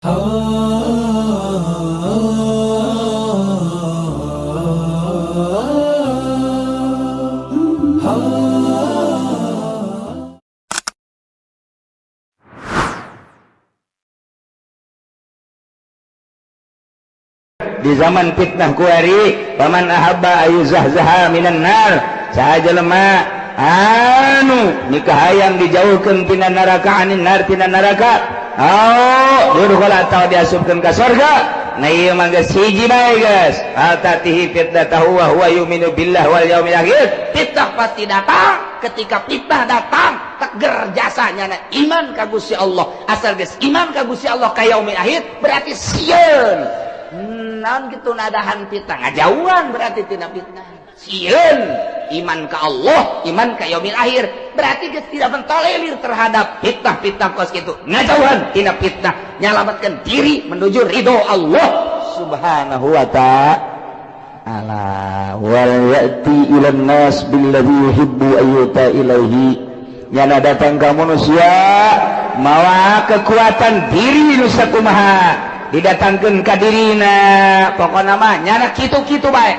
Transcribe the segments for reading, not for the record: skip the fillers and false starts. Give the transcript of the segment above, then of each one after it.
Di zaman fitnah kuari, faman ahabba ayyuzahzaha minan nar, saha jelema anu mikahayang dijauhkeun tina neraka, anin nar, tina neraka, oh yudkhala, atau diasupkeun ka surga. Nah, ieu mah geus hiji bae, geus al tatihi fitnatahu wa huwa yu'minu billah wal yaumil akhir. Fitnah pasti datang. Ketika fitnah datang, teger jasanya na iman ka Gusti Allah. Asal geus iman ka Gusti Allah, ka yaumil akhir, berarti sieun naon gitu nadahan fitnah, ngajauhan berarti tina fitnah. Sieun iman ka Allah, iman ka yaumil akhir, berarti geus tidak mentolerir terhadap fitnah-fitnah kos gitu, ngajauhan tina fitnah, nyalamatkan diri menuju ridho Allah Subhanahu wa ta'ala. Wal ya'ti ilan nas billadhi yuhibbu ayyuta ilaihi, nyana datang ka manusia mawa kekuatan diri nu sakumaha didatangkeun ka dirina. Pokona mah nyana kitu-kitu bae,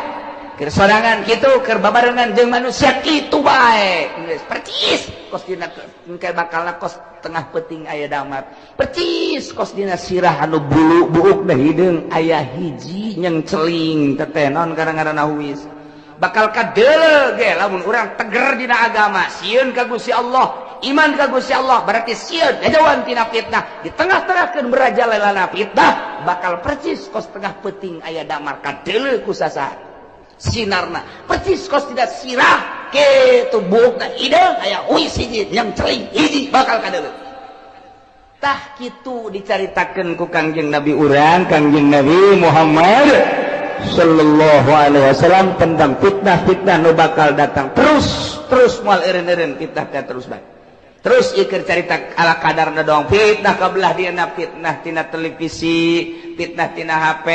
keur sorangan kitu, keur babarengan jeung manusia kitu bae. Geus percis kos dina engke bakalna kos tengah peuting aya damar, percis kos dina sirah anu bulu buuk da hideung aya hiji nyengceling teteh naon kadang-kadang huis. Bakal kadeuleu ge lamun urang teger dina agama, sieun ka Gusti Allah, iman ka Gusti Allah, berarti sieun ngajauhan tina fitnah. Di tengah-tengahkeun merajalelana fitnah, bakal percis kos tengah peuting aya damar, kadeuleu ku sasaha sinarna, percis kos tidak sirah kitu buukna hideung aya huis hiji nyengceling hiji, bakal kadeuleu. Tah, kitu dicaritakeun ku Kangjeng Nabi urang, Kangjeng Nabi Muhammad sallallahu alaihi wasallam, tentang fitnah-fitnah nu bakal datang terus terus, moal eureun-eureun fitnah teh, terus bae. Terus ieu carita ala kadarna doang. Fitnah kabelah dieuna, fitnah tina televisi, fitnah tina HP,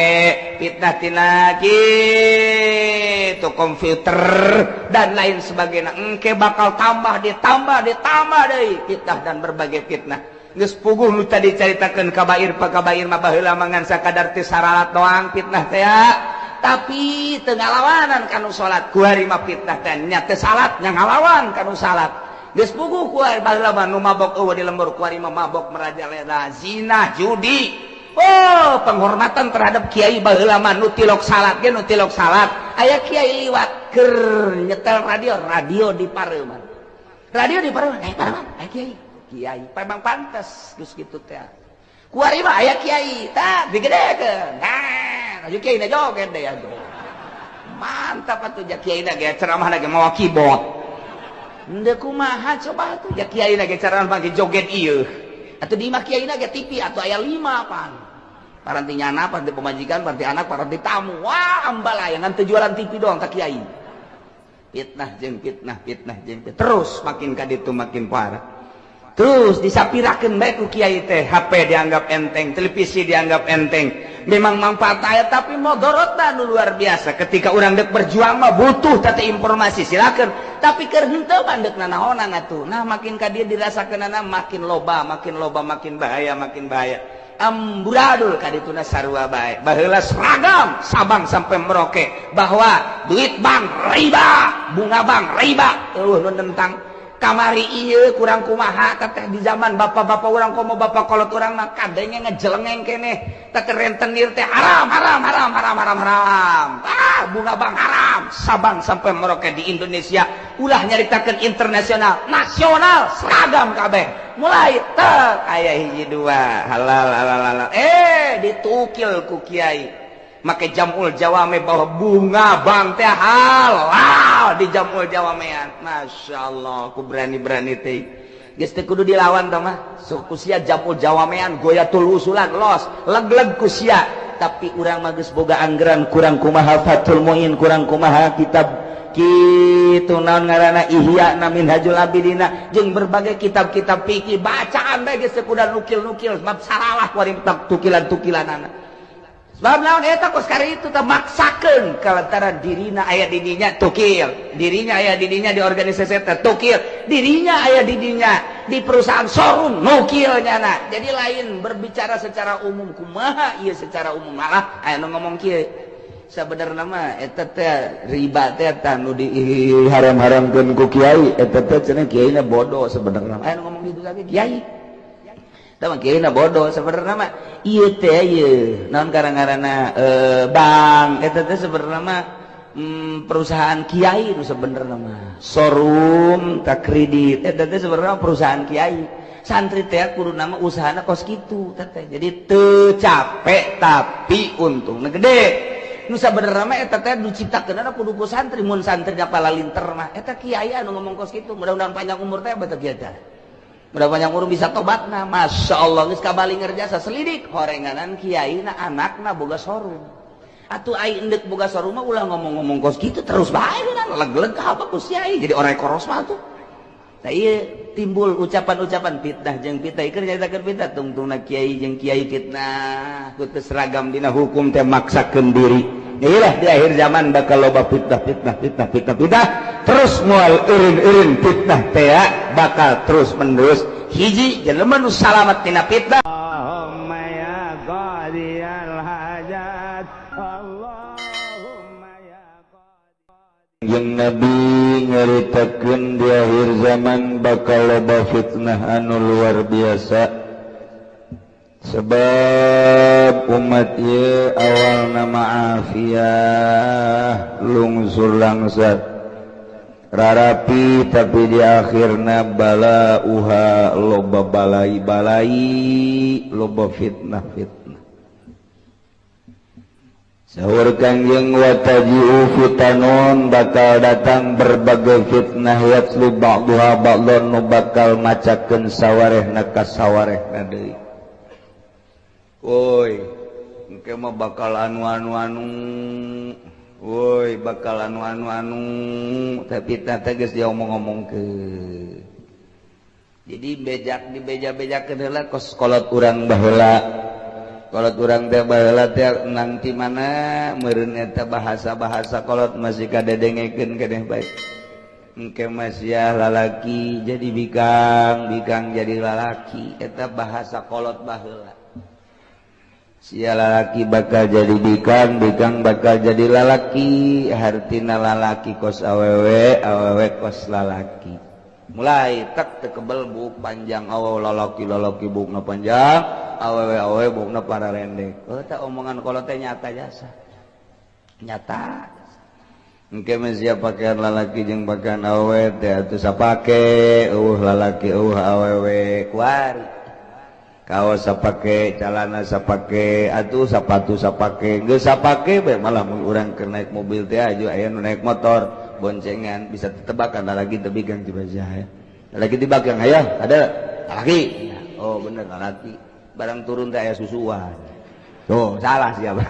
fitnah tina gitu komputer dan lain sebagainya. Engke bakal tambah, ditambah, ditambah deui fitnah dan berbagai fitnah. Geus puguh nu tadi caritakeun kabair pa kabair mah baheula mangan sakadar teu saralat doang fitnah teh ya. Tapi teu ngalawanan kanu salat. Kuari mah fitnah teh nya teu salat, nya ngalawan kanu salat. Geus puguh kuari baheula mah nu mabok eueuh di lembur, kuari mah mabok merajalela, zina, judi. Oh, penghormatan terhadap kiai baheula mah nu tilok salat ge, nu tilok salat aya kiai liwat keur nyetel radio, radio di pareuman, radio di pareuman, eh pareuman aya kiai, kiai memang pantes geus kitu teh. Kuari mah aya kiai tah digedekeun, nah aju kiai na joget deh atuh, mantap atuh. Ja kiai na ge ceramah ge mawa keyboard. Henteu kumaha coba atuh, ja kiai na ge ceramah ge joget ieu atuh. Di imah kiai na ge TV atuh aya 5 pan, paranti nyana, paranti pemajikan, paranti anak, paranti tamu. Wah, ambalaya ngan teu jualan TV doang tak kiai. Fitnah jeung fitnah, fitnah jeung fitnah, terus makin ka ditu makin parah. Terus disapirakeun bae ku kiai teh. HP dianggap enteng, televisi dianggap enteng. Memang manfaat aya, tapi modorotna nu luar biasa. Ketika urang dek berjuang mah butuh tata informasi, silakan, tapi keur henteu mah deuk nanaonan atuh. Nah, makin ka dieu dirasakeunana makin loba, makin loba, makin bahaya, makin bahaya, amburadul ka dituna sarua bae. Baheula seragam Sabang sampai Merauke bahwa duit bank riba, bunga bank riba, eueuh nu nentang. Kamari ieu kurang kumaha teteh, di zaman bapak-bapak urang, komo bapak kolot urang mah kadenge ngejelengeng keneh teteh, rentenir teh haram, haram, haram, haram, haram, haram, ah bunga bank haram. Sabang sampai Merauke di Indonesia, ulah nyaritakeun internasional, nasional, seragam kabeh. Mulai tek aya hiji dua halal, halal, halal, eh ditukil ku kiai make jamul jawame bahwa bunga bank teh halal di jamul jawamean. Masya Allah, aku berani-berani teh geus teu kudu dilawan tah mah ku sia. Jamul jawamean goyatul usulan los leg-leg ku sia. Tapi urang mah geus boga anggaran kurang kumaha, Fathul Muin kurang kumaha, kitab kitu naon ngaranna, Ihya na, Minhajul Abidina jeung berbagai kitab-kitab fikih bacaan bae geus teu kudu nukil-nukil, sebab saralah kuari tukilan-tukilanana. Sebab naon eta kos kari itu teh maksakeun kalantara dirina aya di dinya tukil, dirinya aya di dinya di organisasi teh tukil, dirinya aya di dinya. Di perusahaan showroom nukil nyana. Jadi lain berbicara secara umum, kumaha ieu secara umum. Malah aya nu ngomong kieu, sebenarnya mah eta teh riba teh tah nu diharam-haramkeun ku kiai eta teh cenah kiaina bodoh. Sebenarnya aya nu ngomong gitu lagi, kiai tah mah kiaina bodoh. Sebenarnya mah ieu teh ieu naon karang-karana bank eta teh sebenarnya mah perusahaan kiai nu sebenarnya mah showroom tak kredit eta teh sebenarnya perusahaan kiai. Santri teh kudu nama usahana kos kitu teh, jadi teu capek tapi untungna gede. Nu sabenerna mah eta teh diciptakeun kudu ku santri, mun santri palalinter mah. Eta kiai anu ngomong kos kitu, mudah-mudahan panjang umur teh beta kiai teh, mudah panjang umur bisa tobatna. Masya Allah, geus kabalinger jasa selidik horenganan kiai na anakna boga showroom. Atuh ai endek boga showroom mah ulah ngomong-ngomong kos kitu terus bae leg-leg apa ku kiai jadi orang koros mah tuh. Nah, iya timbul ucapan-ucapan fitnah jeung fitnah ieu nyaritakeun fitnah tungtungna kiai jeung kiai fitnah ku teu seragam dina hukum teh maksakeun diri. Inilah di akhir zaman bakal loba fitnah, fitnah, fitnah, fitnah, fitnah terus, moal eureun-eureun fitnah teh bakal terus menerus. Hiji jelema nu salamat tina fitnah. Allahumma ya qadiyal hajat, Allahumma ya. Jeung Nabi nyaritakeun di akhir zaman bakal loba fitnah anu luar biasa, sebab umat ye awal nama afiah, lungsur langsat, rarapi, tapi di akhirna bala uha loba balai-balai, loba fitnah-fitnah. Saur Kangjeng, wataji'u fitanun, bakal datang berbagai fitnah, yatlu ba'duha ba'don, nu bakal macakeun sawarehna ka sawarehna deui. Woi, engke mah bakal anu anu anu. Woi, bakal anu anu anu, tapi fitnah teh geus diomong-omongkeun. Jadi bejak dibeja-bejakeun heula kos kolot urang baheula. Kolot urang teh baheula teh nang ti mana meureun eta bahasa-bahasa kolot masih kadedengekeun keneh bae. Engke mah lalaki jadi bikang, bikang jadi lalaki, eta bahasa kolot baheula. Sia lalaki bakal jadi bikang, bikang bakal jadi lalaki, hartina lalaki kos awewe, awewe kos lalaki. Mulai tak tekebel buuk panjang, awewe lalaki lalaki buukna panjang, awewe awewe buukna pararendek. Oh, tak omongan kolot teh nyata jasa, nyata. Engke mah sia pakaian lalaki jeung pakaian awewe teh atuh sapake, eueuh lalaki eueuh awewe kuari. Kaos sapake, calana sapake, atuh sapatu sapake, geus sapake bae. Malah mun urang keur naik mobil teh aju aya nu naik motor boncengan, bisa tetebakan lalaki teu bikang tiba ya. Lalaki tibakang aya ada lalaki. Oh bener lalaki. Barang turun teh aya susuan. Tuh salah siapa.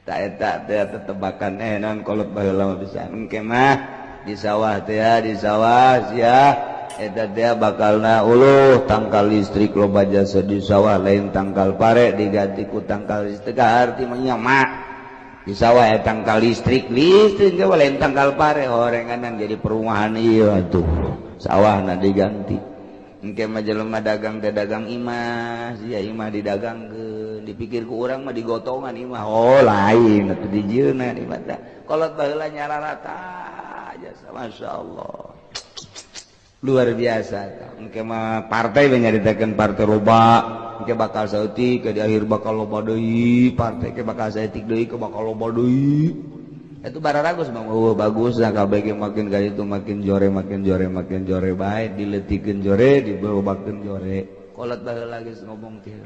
Tak eta teh tetebakan naon kolot baheula mah bisa. Engke mah di sawah teh, di sawah sia eta teh bakalna uluh tangkal listrik loba jasa di sawah, lain tangkal pare diganti ku tangkal listrik. Arti mah mak di sawah ya tangkal listrik, listrik ge lain tangkal pare, horenganan jadi perumahan ieu atuh sawahna diganti. Engke mah jelema dagang teh dagang imah sia, imah didagangkeun, dipikir ku urang mah digotongan imah. Oh lain atuh, dijieunna imah teh. Kolot baheula nyararata jasa, Masya Allah, luar biasa. Engke mah partai nyaritakeun partai loba, engke bakal saeutik, ke di akhir bakal loba deui partai, ke bakal saeutik deui, ke bakal loba deui. Itu bararagus mah, oh bagus lah kabeh makin kali itu makin jore, makin jore, makin jore bae, dileutikeun jore, diberobakeun jore. Kolot baheula geus ngomong teh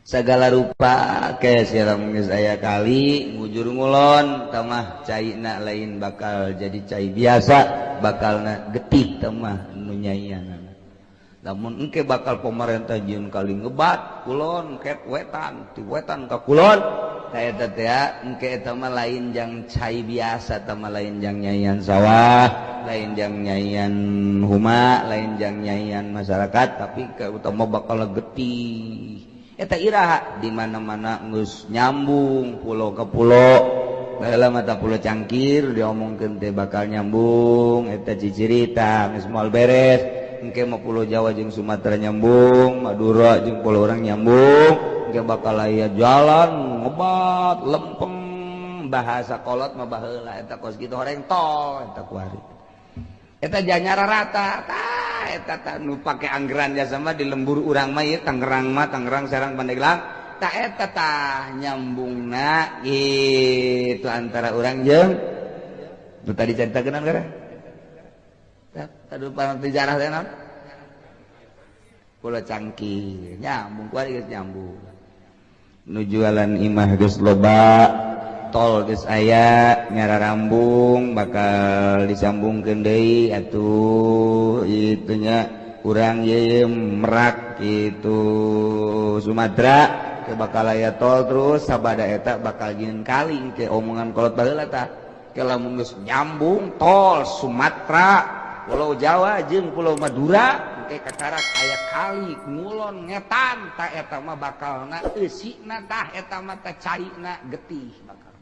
segala rupa ke siram geus aya kali ngujur ngulon tamah caina lain bakal jadi cai biasa, bakalna getih tamah nu nyaianana. Namun engke bakal pemerintah jieun kali ngebat kulon ket wetan ti wetan ka kulon ka eta teh. Engke eta mah lain jang cai biasa, tah mah lain jang nyaian sawah, lain jang nyaian huma, lain jang nyaian masyarakat, tapi ke utama bakal getih. Eta iraha di mana-mana geus nyambung pulau ke pulau. Baheula mah Pulau Cangkir diomongkeun teh bakal nyambung, eta cicirita geus moal beres. Engke mah Pulau Jawa jeung Sumatera nyambung, Madura jeung pulau urang nyambung, engke bakal aya jalan ngebat lempeng, bahasa kolot mah baheula eta kos kitu, horeng tol eta kuari. Eta janyara rata tah eta tah nu pake anggaran jasa mah di lembur urang mah ieu Tangerang mah, Tangerang, Serang, Pandeglang tah eta tah nyambungna gitu antara urang jeung nu tadi caritakeun anggaran. Tadi sejarah teh naon? Pulau Cangkir nyambung kuari, geus nyambung. Nu jualan imah geus loba, tol geus aya, nyara rambung bakal disambungkeun deui atuh itunya urang ye Merak gitu, Sumatera ke bakal aya tol. Terus sabada eta bakal jieun kali ke omongan kolot baheula tah, ke lamun geus nyambung tol Sumatera, Pulau Jawa jeung Pulau Madura, engke kakarak aya kali ngulon ngetan. Tah, eta mah bakalna eusina, tah eta mah tah caina getih bakal.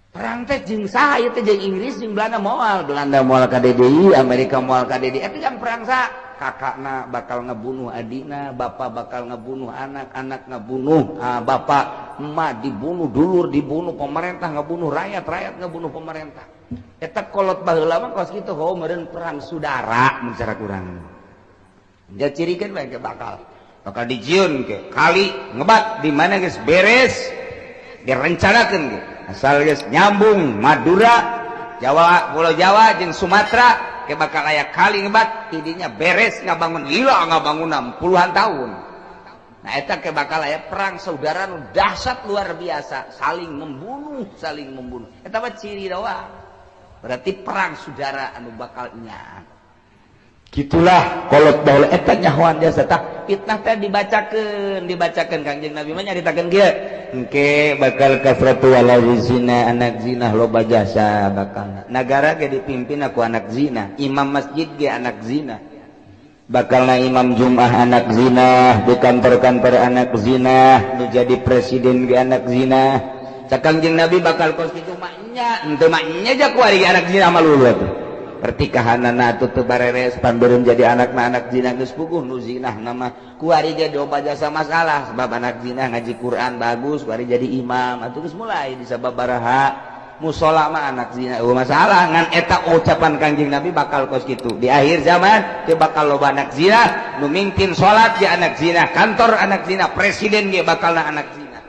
Perang teh jeung saha ieu teh? Jeung Inggris jeung Belanda moal, Belanda moal ka DDI, Amerika moal ka DDI. Eta jang perang sa kakakna bakal ngebunuh adina, bapak bakal ngebunuh anak, anak ngebunuh bapak, emak dibunuh, dulur dibunuh, pemerintah ngebunuh rakyat, rakyat ngebunuh pemerintah. Eta kolot baheula mah kos kitu, oh meureun perang saudara mun cara kurang. Dia cirikan bae bakal bakal dijieun ke kali ngebat di mana geus beres direncanakeun ge. Asal geus nyambung Madura, Jawa, Pulau Jawa jeung Sumatera ke bakal aya kali ngebat tidinya beres ngabangun lila, ngabangun puluhan tahun. Nah, eta ke bakal aya perang saudara nu dahsyat luar biasa, saling membunuh, saling membunuh. Eta mah ciri doang, berarti perang saudara anu bakal nya gitulah. Kolot baheula eta nyahoan jasa. Tah, fitnah teh dibacakeun, dibacakeun. Kangjeng Nabi mah nyaritakeun kieu, engke bakal kasratu waladi zina, anak zina loba jasa. Bakal nagara ge dipimpin aku anak zina, imam masjid ge anak zina, bakalna imam Jum'ah anak zina, di kantor-kantor anak zina, nu jadi presiden ge anak zina. Cak Kangjeng Nabi bakal kos kitu maknya henteu maknya ja kuari anak zina malulu atuh. Pertikahanana atuh teu bareres panbeureum jadi anakna anak zina. Geus puguh nu zinah nama kuari ge loba jasa masalah, sebab anak zina ngaji Quran bagus, kuari jadi imam atuh. Geus mulai di sababaraha musola mah anak zina eueuh masalah. Ngan eta ucapan Kangjeng Nabi bakal kos kitu di akhir zaman teh, bakal loba anak zina, nu mimpin salat ge anak zina, kantor anak zina, presiden ge bakalna anak zina.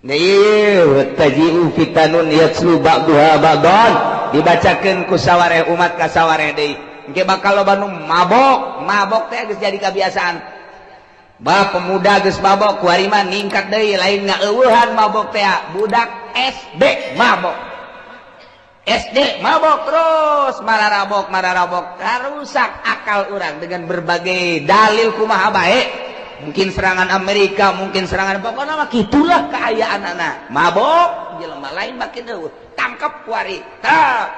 Nah, taji'u fitanun yatslu ba'duha ba'dan, dibacakeun ku sawareh umat ka sawareh deui. Engke bakal loba nu mabok, mabok teh geus jadi kebiasaan. Bah, pemuda geus mabok, kuari mah ningkat deui, lain ngaeueuhan mabok teh, budak SD mabok. SD mabok terus mararabok mararabok, rusak akal orang dengan berbagai dalil kumaha bae. Mungkin serangan Amerika, mungkin serangan, pokoknya mah gitulah keayaan anak mabok jelema lain makin eueuh. Tangkap kuari tak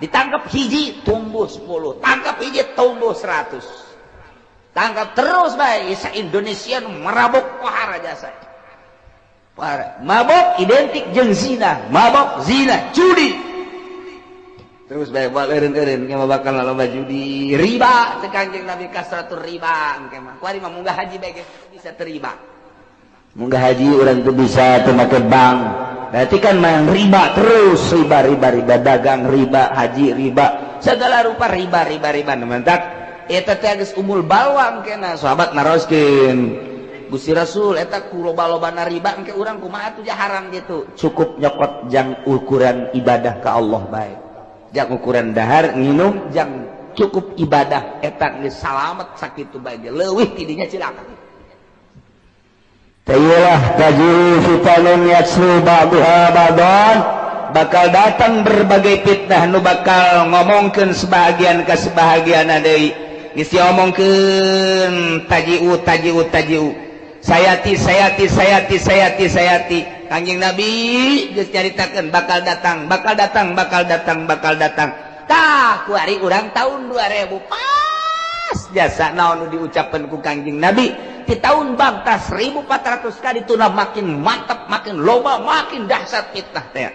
ditangkap hiji tumbuh 10, tangkap hiji tumbuh 100, tangkap terus bae sa Indonesia nu merabok pohara jasa. Pohara. Mabok identik jeung zina, mabok, zina, judi terus bae buat eureun-eureun. Engke bakal loba judi, riba. Cek Kanjeng Nabi kasratur riba engke mah. Kuari mah munggah haji bae bisa terima, munggah haji urang tuh bisa teu make bank, berarti kan main riba terus, riba, riba, riba, dagang riba, haji riba, segala rupa riba, riba, riba. Mantak eta teh geus umul balwa engkena. Sahabat naroskeun, "Gusti Rasul, eta ku loba-lobana riba engke urang kumaha atuh?" Haram gitu, cukup nyokot jang ukuran ibadah ka Allah bae, jang ukuran dahar nginum, jang cukup ibadah, eta geus salamet sakitu bae, leuwih tidinya cilaka. Tayilah taji'u fitanun yatslu ba'duha ba'dan, bakal datang berbagai fitnah nu bakal ngomongkeun sebahagian ke sebahagian deui. Geus diomongkeun taji'u, taji'u, taji'u, sayati, sayati, sayati, sayati, sayati. Kanjeng Nabi geus nyaritakeun bakal datang, bakal datang, bakal datang, bakal datang. Tah, kuari urang tahun 2000 pas jasa naon nu diucapkeun ku Kanjeng Nabi. Di tahun bangta 1400 kali tuna makin mantap, makin loba, makin dahsyat fitnah teh.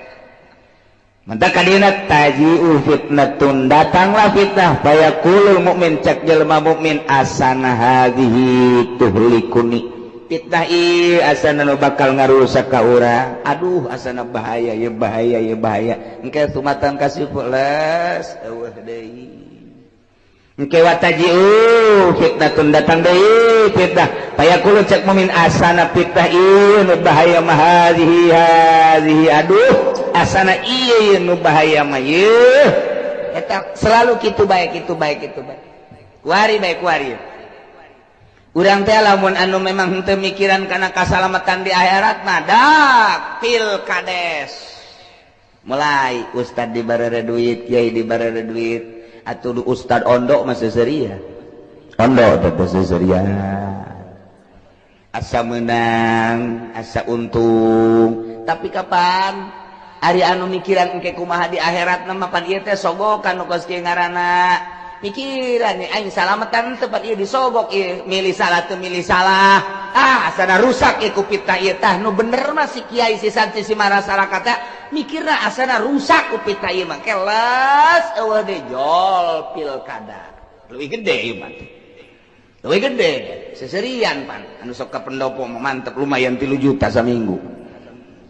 Maka kadina taji'u fitnatun, datanglah fitnah, fayaqulul mukmin, cak jelema mukmin, asana hadhihi tuhlikuni, fitnah ieu asana nu bakal ngarusak ka urang, aduh asana bahaya ya, bahaya ya, bahaya. Engke tumatan kasih les eueuh deui. Engke wataji'u fitnatun, datang deui fitnah, fayaqulu, cak mukmin, asana fitnah ieu nu bahaya mah hadhihi hadhihi, aduh asana ieu nu bahaya mah ieu. Eta selalu kitu bae, kitu bae, kitu bae, kuari bae, kuari. Urang teh lamun anu memang henteu mikiran kana kasalamatan di akhirat mah dak pilkades mulai ustad dibarere duit, kiai dibarere duit, atuh ustad ondo mah seuseurian, ondo teh seuseurian, asa menang asa untung. Tapi kapan ari anu mikiran engke kumaha di akhirat mah? Pan ieu teh sogokan nu kos kieu ngaranna. Mikiran nih aing salamatan tempat ieu disogok ieu, milih salah teu milih salah, ah asana rusak ieu ku fitnah ieu. Tah, nu bener mah si kiai, si santri, si masyarakat mikirna asana rusak ku fitnah ieu mah. Keles eueuh deui, jol pilkada leuwih gede ieu mah, leuwih gede seserian. Pan anu sok ka pendopo mah mantep, lumayan 3 juta saminggu,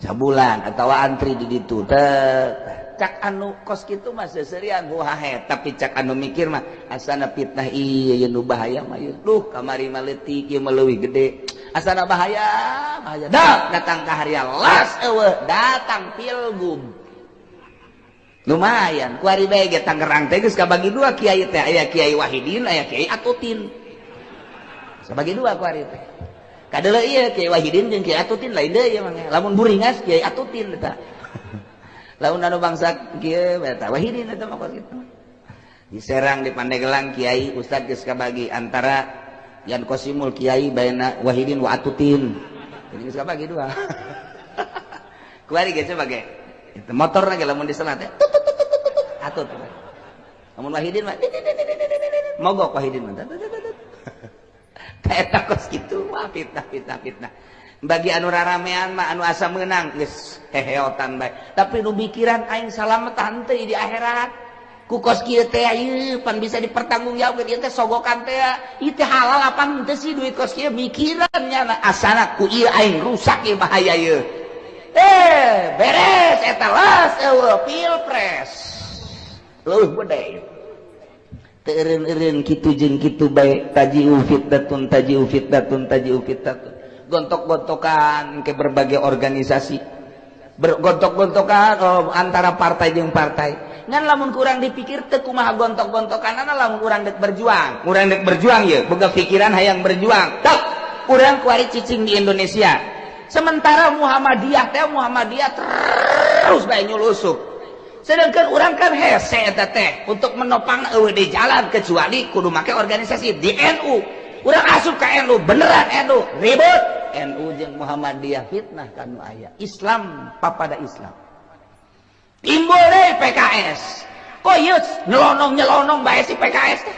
sabulan, atau antri di ditu teh. Cak anu kos kitu mah seserian wae, tapi cak anu mikir mah asana fitnah ieu ieu nu bahaya mah ieu, duh kamari mah leutik, ieu mah leuwih gede, asana bahaya bahaya. Dah datang ka haria las eueuh, datang pilgub lumayan. Kuari bae ge Tangerang teh geus kabagi dua kiai teh, aya Kiai Wahidin, aya Kiai Atutin, sabagi dua kuari teh. Kadeuleu ieu Kiai Wahidin jeung Kiai Atutin lain deui ieu mah. Lamun buringas Kiai Atutin eta, lamun anu bangsa kieu eta Wahidin eta mah. Kos kitu di Serang, di Pandeglang, kiai ustad geus kabagi antara yanqosimul kiai baina Wahidin wa Atutin, jadi geus kabagi dua kuari ge. Sebagai itu motor lagi, lamun diselat teh atut, lamun Wahidin mah mogok, Wahidin mah. Eta kos kitu wah fitnah, fitnah, fitnah. Bagi anu raramean mah, anu asa menang geus heheotan bae, tapi nu mikiran aing salamet henteu di akhirat ku kos kieu teh, ieu pan bisa dipertanggungjawabkeun, ieu teh sogokan teh, ieu teh halal apa henteu sih duit kos kieu, mikiran nya asana ku ieu aing rusak ieu, bahaya ieu. Eh, beres eta las eueuh, pilpres leuwih gede. Teu eureun-eureun kitu jeung kitu bae, taji'u fitnatun, taji'u fitnatun, taji'u fitnatun, gontok-gontokan ke berbagai organisasi, bergontok-gontokan, oh, antara partai jeung partai. Ngan lamun kurang dipikir teu kumaha gontok-gontokan, lamun urang dek berjuang, urang dek berjuang ye, boga pikiran hayang berjuang tak, urang kuari cicing di Indonesia, sementara Muhammadiyah teh, Muhammadiyah terus bae nyulusup, sedangkan urang kan hese eta teh untuk menopang eueuh di jalan kecuali kudu make organisasi di NU. Urang asup ka NU, beneran NU ribut, NU jeung Muhammadiyah fitnah kanu aya Islam papada Islam. Timbul deh PKS, kok ieu nyelonong nyelonong bae si PKS teh.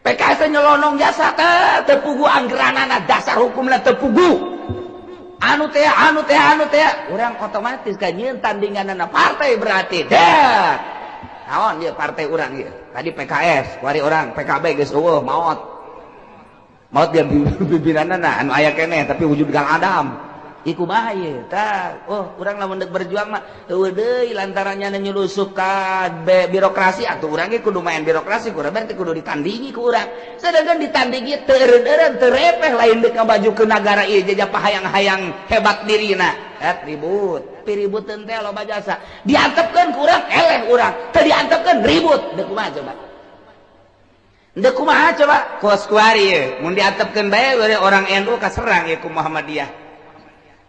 PKS teh nyelonong jasa teh teu puguh anggeranana, dasar hukumna teu puguh, anu teh, anu teh, anu teh. Urang otomatis kan nyieun tandinganana partai, berarti deh naon ieu partai urang ieu. Tadi PKS, kuari urang PKB geus eueuh, maot maot dia pimpinanana, anu aya keneh tapi wujud Gang Adam. Iku bahaya tah. Oh, urang lamun dek berjuang mah eueuh deui lantaran nya nyulusup ka birokrasi, atuh urang ge kudu main birokrasi, kurang berarti kudu ditandingi ku urang. Sedangkan ditandingi teu eureun-eureun, teu repeh, lain dek ngamajukeun nagara ieu jajah hayang-hayang hebat dirina. Et ribut piributeun teh loba jasa. Diantepkeun ku urang eleh, urang teu diantepkeun ribut. Dek kumaha coba, dek kumaha coba? Kos kuari ye mun diantepkeun bae orang NU kaserang ye ku Muhammadiyah,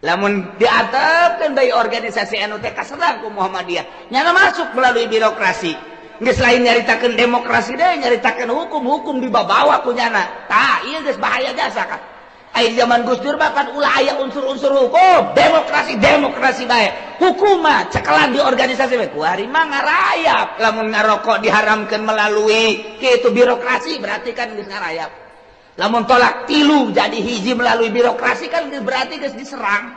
lamun diantepkeun bae organisasi NU teh kaserang ku Muhammadiyah, nyana masuk melalui birokrasi. Geus lain nyaritakeun demokrasi deh, nyaritakeun hukum, hukum dibawa ku nyana. Tah, ieu geus bahaya jasa kan. Aya zaman Gus Dur mah kan ulah aya unsur-unsur hukum, demokrasi demokrasi bae, hukum mah cekelan di organisasi bae. Kuari mah ngarayap, lamun ngarokok diharamkeun melalui kitu birokrasi berarti kan geus ngarayap. Lamun talak tilu jadi hiji melalui birokrasi kan berarti geus diserang.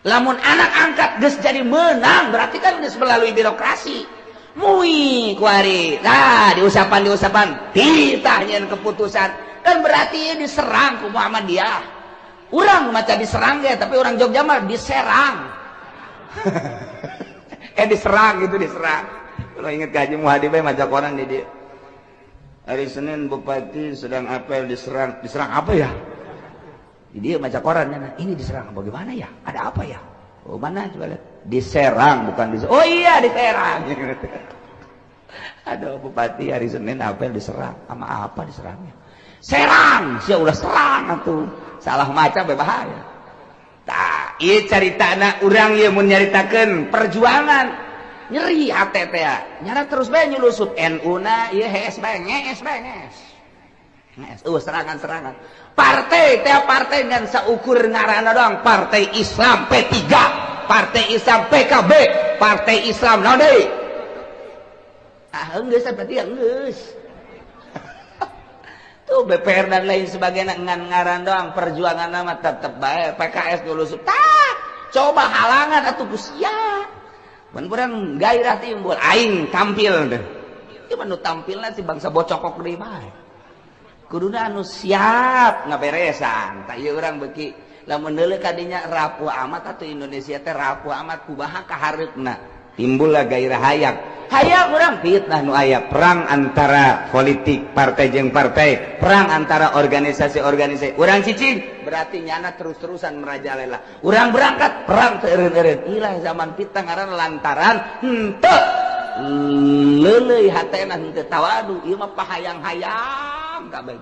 Lamun anak angkat geus jadi menang berarti kan geus melalui birokrasi. Mui kuari. Nah, diusapan diusapan titah nyeun keputusan kan berarti diserang ku Muhammadiyah. Urang maca diserang ge, tapi orang Jogja mah diserang. Diserang gitu, diserang. Kalau inget gaji Muhadi bae maca koran di dia. Hari Senin bupati sedang apel diserang. Diserang apa ya? Dia baca koran, nah, ini diserang bagaimana ya? Ada apa ya? Oh, mana coba lihat. Diserang, bukan diserang. Oh iya, diserang. Aduh, bupati hari Senin apel diserang. Sama apa diserangnya? Serang, sia ulah serang atuh. Salah maca bahaya. Tah, ieu caritana urang ieu mun nyaritakeun perjuangan nyeri hate teh nyara terus bae nyulusup NU na ieu hees bae, ngees bae, ngees ngees, serangan-serangan partai teh, partai ngan saukur ngaranna doang. Partai Islam P3, Partai Islam PKB, Partai Islam naon deui. Ah, geus berarti ya geus tuh BPR dan lain sebagainya ngan ngaran doang. Perjuangan nama tetep bae PKS dulu. Tah, coba halangan atuh ku sia. Mun urang gairah timbul, aing tampil deh. Ieu mah nu tampilna si bangsa bocokok deui bae. Kuduna anu siap ngaberesan. Tah, ieu urang beuki lamun deuleu kadinya rapuh amat atuh Indonesia teh, rapuh amat, kumaha kahareupna? Timbullah gairah hayang. Hayang urang fitnah nu aya perang antara politik partai jeung partai, perang antara organisasi-organisasi. Urang cicing berarti nyana terus-terusan merajalela. Urang berangkat perang teu eureun-eureun. Ilah zaman fitnah ngaran lantaran henteu leuleuy hatena, henteu tawadu. Ieu mah pahayang-hayang kabeh.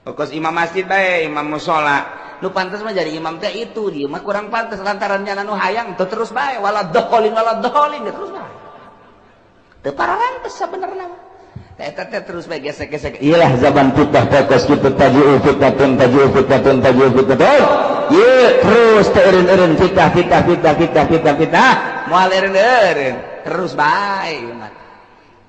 Fokus imam masjid bae, imam musola. Nu pantes mah jadi imam teh itu, dia mah kurang pantes lantaran nyana nu hayang teu terus bae wala dholin wala dholin terus bae. Teu pararantes sabenerna mah. Eta teh terus bae gesek-gesek. Iyalah zaman fitnah teh kos kitu, taji'u fitnatun, taji'u fitnatun, taji'u fitnatun. Ieu terus teu eureun-eureun fitnah, fitnah, fitnah, fitnah, fitnah, fitnah. Moal eureun-eureun. Terus bae mah.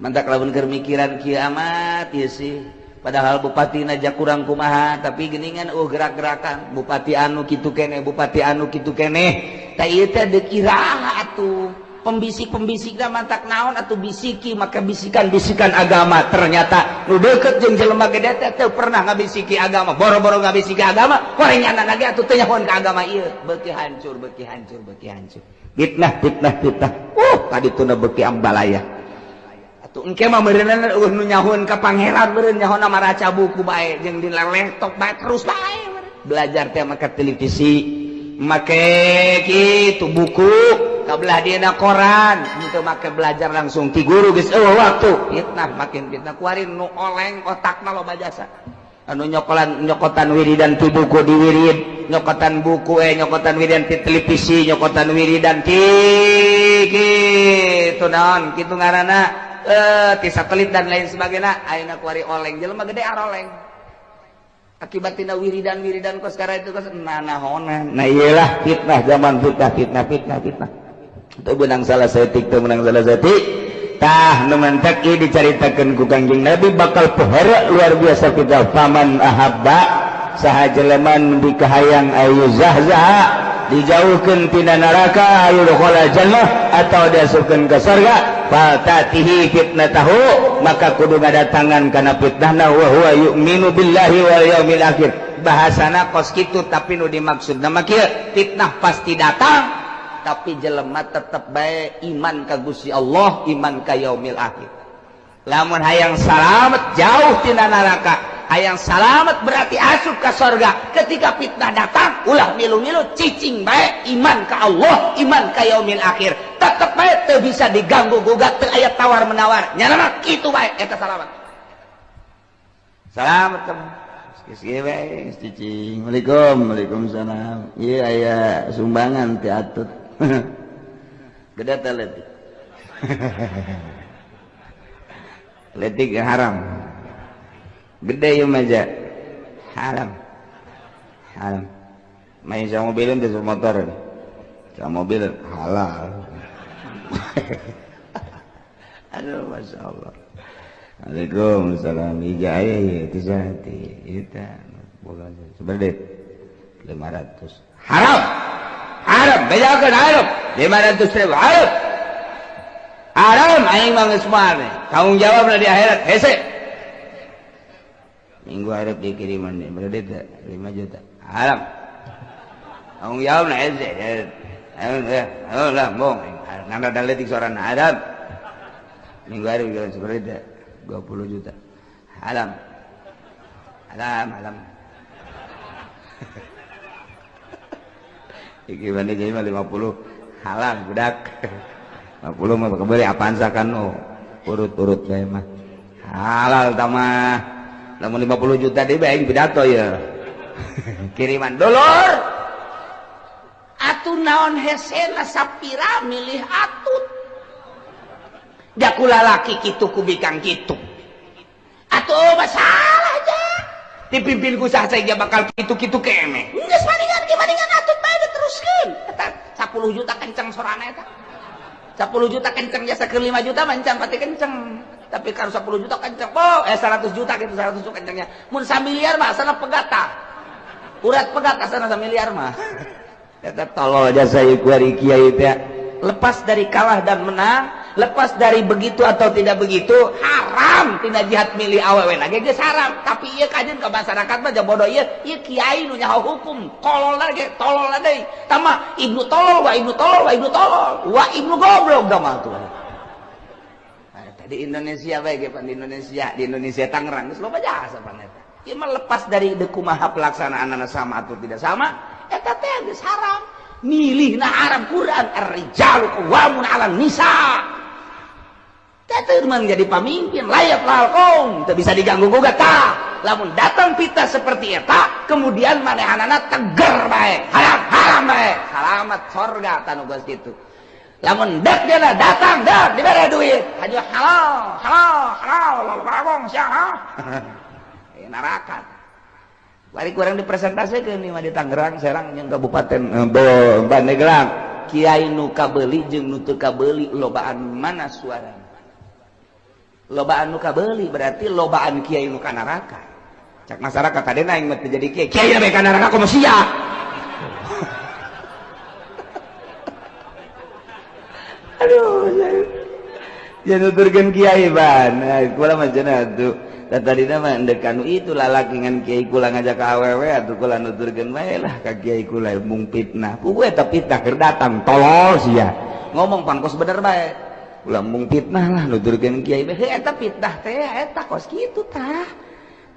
Mantak lamun keur mikiran kieu amat ieu sih. Padahal bupati aja kurang kumaha, tapi geningan oh gerak-gerakan bupati anu kitu keneh, bupati anu kitu keneh. Tah, ieu teh deuk iraha atuh? Pembisik-pembisikna mantak naon atuh bisiki maka bisikan-bisikan agama. Ternyata nu deukeut jeung jelema gede teh teu pernah ngabisiki agama, boro-boro ngabisiki agama, korengan lagi atuh teu nyahoan ka agama ieu. Beuki hancur, beuki hancur, beuki hancur. Fitnah, fitnah, fitnah. Tadi tuna beuki ambalaya. Atuh engke mah meureunna eueuh nu nyahoan ka pangeran, meureun nyahoana maraca buku bae jeung di laptop bae terus bae belajar teh, make televisi, make kitu buku, kabelah dina koran, henteu make belajar langsung ti guru. Geus eueuh waktu. Fitnah makin fitnah kuari nu oleng otakna loba jasa anu nyokolan, nyokotan wiridan ti buku di wirid, nyokotan buku, nyokotan wiridan ti televisi, nyokotan wiridan ti kitu naon kitu ngaranna, ti satelit dan lain sebagainya. Ayeuna kuari oleng, jelema gede aroleng akibat tina wiridan-wiridan kos sekarang itu kos nanahonan. Nah, iyalah fitnah zaman fitnah, fitnah, fitnah, fitnah. Teu beunang salah saeutik, teu meunang salah saeutik. Tah, nu mantak ieu dicaritakeun ku Kangjeng Nabi bakal pohara luar biasa kita. Faman ahabba, saha jelema nu dikahayang, ayu zahzaha, dijauhkeun tina neraka, ayu jannah atau diasupkeun ke surga, faltatihi fitnatahu, maka kudu ngadatangan kana fitnahna, wa huwa yu'minu billahi wal yaumil akhir. Bahasana kos kitu, tapi nu dimaksud nama kieu, fitnah pasti datang, tapi jelema tetep bae iman ka Gusti Allah, iman ka yaumil akhir. Lamun hayang salamet jauh tina neraka, hayang salamet berarti asup ka sorga, ketika fitnah datang ulah milu-milu, cicing bae, iman ka Allah, iman ka yaumil akhir, tetep bae teu bisa diganggu gugat, teu aya tawar menawar. Nyana mah kitu bae, eta salamet, Salamet teman. Geus kieu bae, geus cicing. Waalaikum, waalaikumsalam. Ieu aya sumbangan ti Atut. Gede teh leutik. Leutik haram. Gede ieu mah ja. Haram. Haram. Main sama mobil teh, motor. Sama mobil halal. Aduh, Masya Allah. Waalaikumsalam. Ijaya itu sati eta boga sebenarnya 500 haram haram bejakeun haram 500 ribu haram haram aing mah geus moal tanggung jawab di akhirat hese minggu harap dikiriman berarti 5 juta haram tanggung jawab na hese oh lah bong ngana daletik soran haram minggu harap seperti 20 juta haram haram haram gimana jadi 50 halal budak 50 mah kebeli apaan sakan oh urut-urut bae mah halal tamah lamun 50 juta deui bae pidato ya kiriman dulur atuh naon hesena sapira milih atut jakula laki kitu ku bikang kitu atuh masalah aja dipimpin ku saha saja bakal kitu-kitu kene geus maningan ge maningan atut bae diteruskeun eta 10 juta kenceng sorana eta 10 juta kenceng jasa ke 5 juta mancang pati kenceng tapi kalau 10 juta kenceng oh 100 juta gitu 100 juta kencengnya mun samiliar mah asana pegat tah urat pegat asana samiliar mah eta tolol jasa ieu kuari kiai teh lepas dari kalah dan menang, lepas dari begitu atau tidak begitu, haram tina jihad milih awewe lagi geus haram. Tapi ieu kajeun ka masyarakat mah bodoh ieu, ieu kiai nu nyaho hukum, kolol lagi, tolol deui. Tama ibnu tolol wa ibnu tolol wa ibnu tolol, wa ibnu goblok da mah tuh. Nah, di Indonesia bae ge pan di Indonesia Tangerang geus loba jasa pan eta. Ieu mah lepas dari kumaha pelaksanaanna sama atau tidak sama, eta teh geus haram. Milih na haram Quran ar-rijalu qawwamun 'alan nisa. Teh menjadi pamimpin layak lalkong teu bisa diganggu gugat tah. Lamun datang fitnah seperti eta kemudian manehanana teger bae, haram haram bae, salamat sorga tanu geus kitu. Lamun dak dia datang dak dibere duit, haju halal halal halal rabong sia. Neraka. Bari kurang dipresentasikan nih mah di Tangerang, Serang jeung Kabupaten Pandeglang. Kiai nu kabeuli jeung nu teu kabeuli lobaan mana suarana? Lobaan nu kabeuli berarti lobaan kiai nu ka neraka. Cak masyarakat kadena aing mah teu jadi kiai. Kiai bae ka neraka komo sia. Aduh, ya nuturkeun kiai ban. Kula mah cenah atuh. Dan tadi nama ndek kanu itu lalaki ngan kiai kula ngajak ka awewe atuh kula nuturkeun bae lah ka kiai kula mung fitnah. Puguh eta fitnah keur datang tolol sia. Ngomong pan kos bener bae. Kula mung fitnah lah nuturkeun kiai bae. Heuh eta fitnah teh eta kos kitu tah.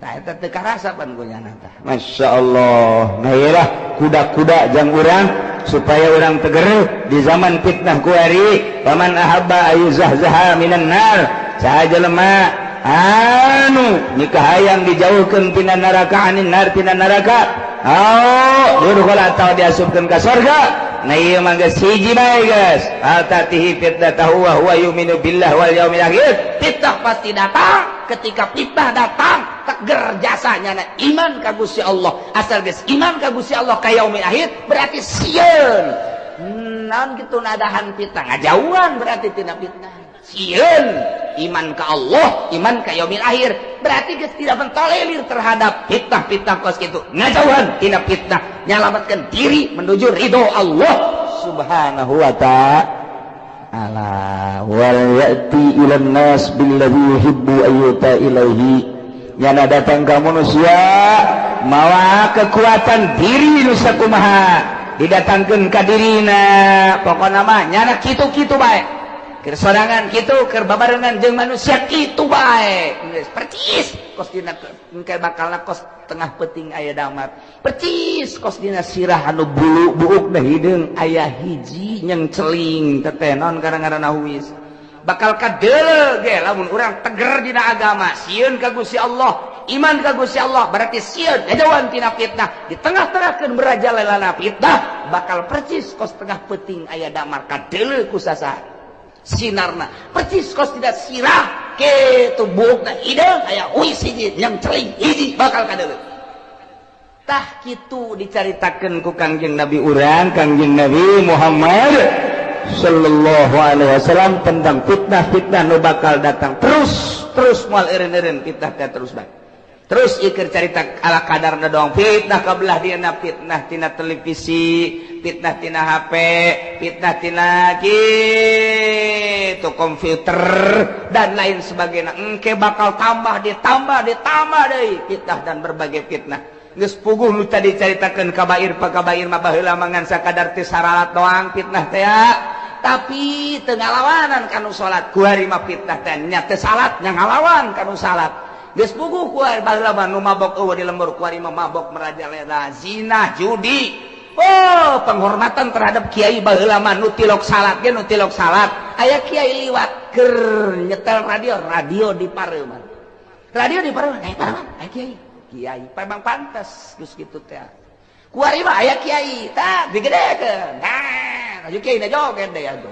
Tah eta teu karasa pan ku nyana tah. Masyaallah. Nah ieu lah kuda-kuda jang urang supaya urang teger di zaman fitnah kuari. Paman ahabba ayuzahzaha minan nar. Saha jelema anu nikah hayang dijauhkan tina neraka anin nar tina neraka oh yudkhul atau diasupkeun ka surga. Nah ieu mah geus hiji bae geus altatihi fitnatahu wa huwa yu'minu billah wal yaumil akhir. Fitnah pasti datang. Ketika fitnah datang teger jasanya na iman ka Gusti Allah. Asal geus iman ka Gusti Allah ka yaumil akhir berarti sieun naon kitu nadahan fitnah ngajauhan berarti tina fitnah. Sieun iman ke Allah, iman ke yaumil akhir berarti geus tidak mentolerir terhadap fitnah-fitnah kos kitu. Ngajauhan tina fitnah, nyalamatkan diri menuju ridho Allah Subhanahu wa ta'ala. Wal ya'ti ilan nas billadzi yuhibbu ayyuta ilaihi. Nyana datang ka manusia mawa kekuatan diri nu sakumaha didatangkeun ka dirina. Pokona mah nyana kitu-kitu bae. Keur sorangan kitu, keur babarengan jeung manusia kitu bae. Geus percis kos dina engke bakalna kos tengah peuting aya damar. Percis kos dina sirah anu bulu buuk da hideung aya hiji nyeng celing teteh naon karang-ngaranna huis. Bakal kadeuleu ge lamun urang teger dina agama, sieun ka Gusti Allah, iman ka Gusti Allah berarti sieun ngajauhan tina fitnah. Di tengah-tengahkeun berajalelana fitnah bakal percis kos tengah peuting aya damar kadeuleu ku sasaha. Sinarna percis kos tidak sirah kitu buukna hideung aya huis hiji yang celing hiji bakal kadeuleu. Tah kitu dicaritakeun ku Kangjeng Nabi urang, Kangjeng Nabi Muhammad sallallahu alaihi wasallam tentang fitnah-fitnah nu bakal datang terus. Terus moal eureun-eureun fitnah teh, terus bae. Terus ieu carita ala kadarna doang. Fitnah kabelah dieuna, fitnah tina televisi, fitnah tina HP, fitnah tina kitu komputer dan lain sebagainya. Engke bakal tambah, ditambah, ditambah deui fitnah dan berbagai fitnah. Geus puguh nu tadi caritakeun kabair pakabair mah, baheula mangan sakadar teh saralat doang fitnah teh, tapi teu ngalawanan kanu salat. Kuari mah fitnah teh nya teu salat nya ngalawan kanu salat. Geus puguh kuari, baheula mah nu mabok eueuh di lembur, kuari mah mabok merajalela, zina, judi. Oh, penghormatan terhadap kiai baheula mah nu tilok salat ge, nu tilok salat, aya kiai liwat keur nyetel radio, radio di pareuman, radio di pareuman, eh pareuman aya kiai, kiai memang pantas geus kitu teh. Kuari mah aya kiai tak digedekeun, nah aju kiai na joget deh, atuh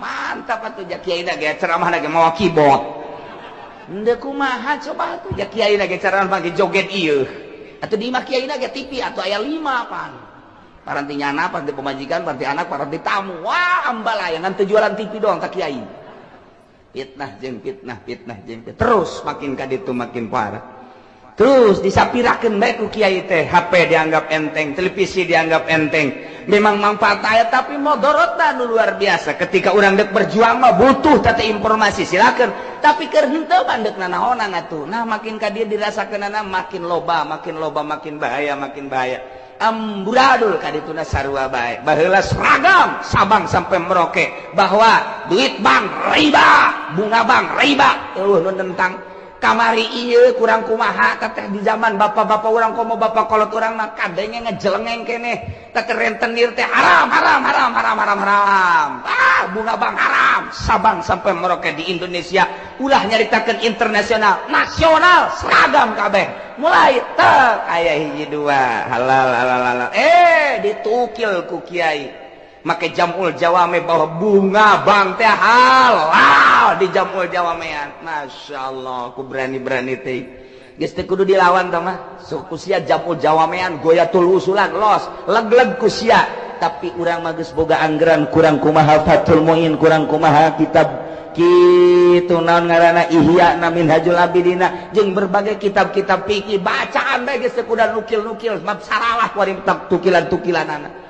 mantap atuh. Ja kiai na ge ceramah ge mawa keyboard. Henteu kumaha coba atuh, ja kiai na ge ceramah ge joget ieu atuh. Di imah kiai na ge TV atuh aya 5 pan, paranti nyana, paranti pemajikan, paranti anak, paranti tamu. Wah, ambalaya ngan teu jualan TV doang tak kiai. Fitnah jeung fitnah, fitnah jeung fitnah, terus makin ka ditu makin parah. Terus disapirakeun bae ku kiai teh, HP dianggap enteng, televisi dianggap enteng. Memang manfaat aya, tapi modorotna nu luar biasa. Ketika urang dek berjuang mah butuh tata informasi, silakan, tapi keur henteu mah deuk nanaonan atuh. Nah, makin ka dieu dirasakeunana makin loba, makin loba, makin bahaya, makin bahaya, amburadul ka dituna sarua bae. Baheula seragam Sabang sampai Merauke bahwa duit bank riba, bunga bank riba, eueuh nu nentang. Kamari ieu kurang kumaha teteh, di zaman bapak-bapak urang, komo bapak kolot urang mah kadenge ngejelengeng keneh teteh, rentenir teh haram, haram, haram, haram, haram, haram, ah bunga bank haram. Sabang sampai Merauke di Indonesia, ulah nyaritakeun internasional, nasional, seragam kabeh. Mulai tek aya hiji dua halal, halal, halal, eh ditukil ku kiai make jamul jawame bahwa bunga bank teh halal di jamul jawamean. Masya Allah, aku berani-berani teh geus teu kudu dilawan tah mah sok ku sia. Jamul jawamean, goyatul usulan, los leg-leg ku sia. Tapi urang mah geus boga anggaran, kurang kumaha Fathul Muin, kurang kumaha kitab kitu naon ngaranna, Ihya na, Minhajul Abidina jeung berbagai kitab-kitab fikih bacaan bae geus teu kudu nukil-nukil, sebab saralah kuari tukilan-tukilanana.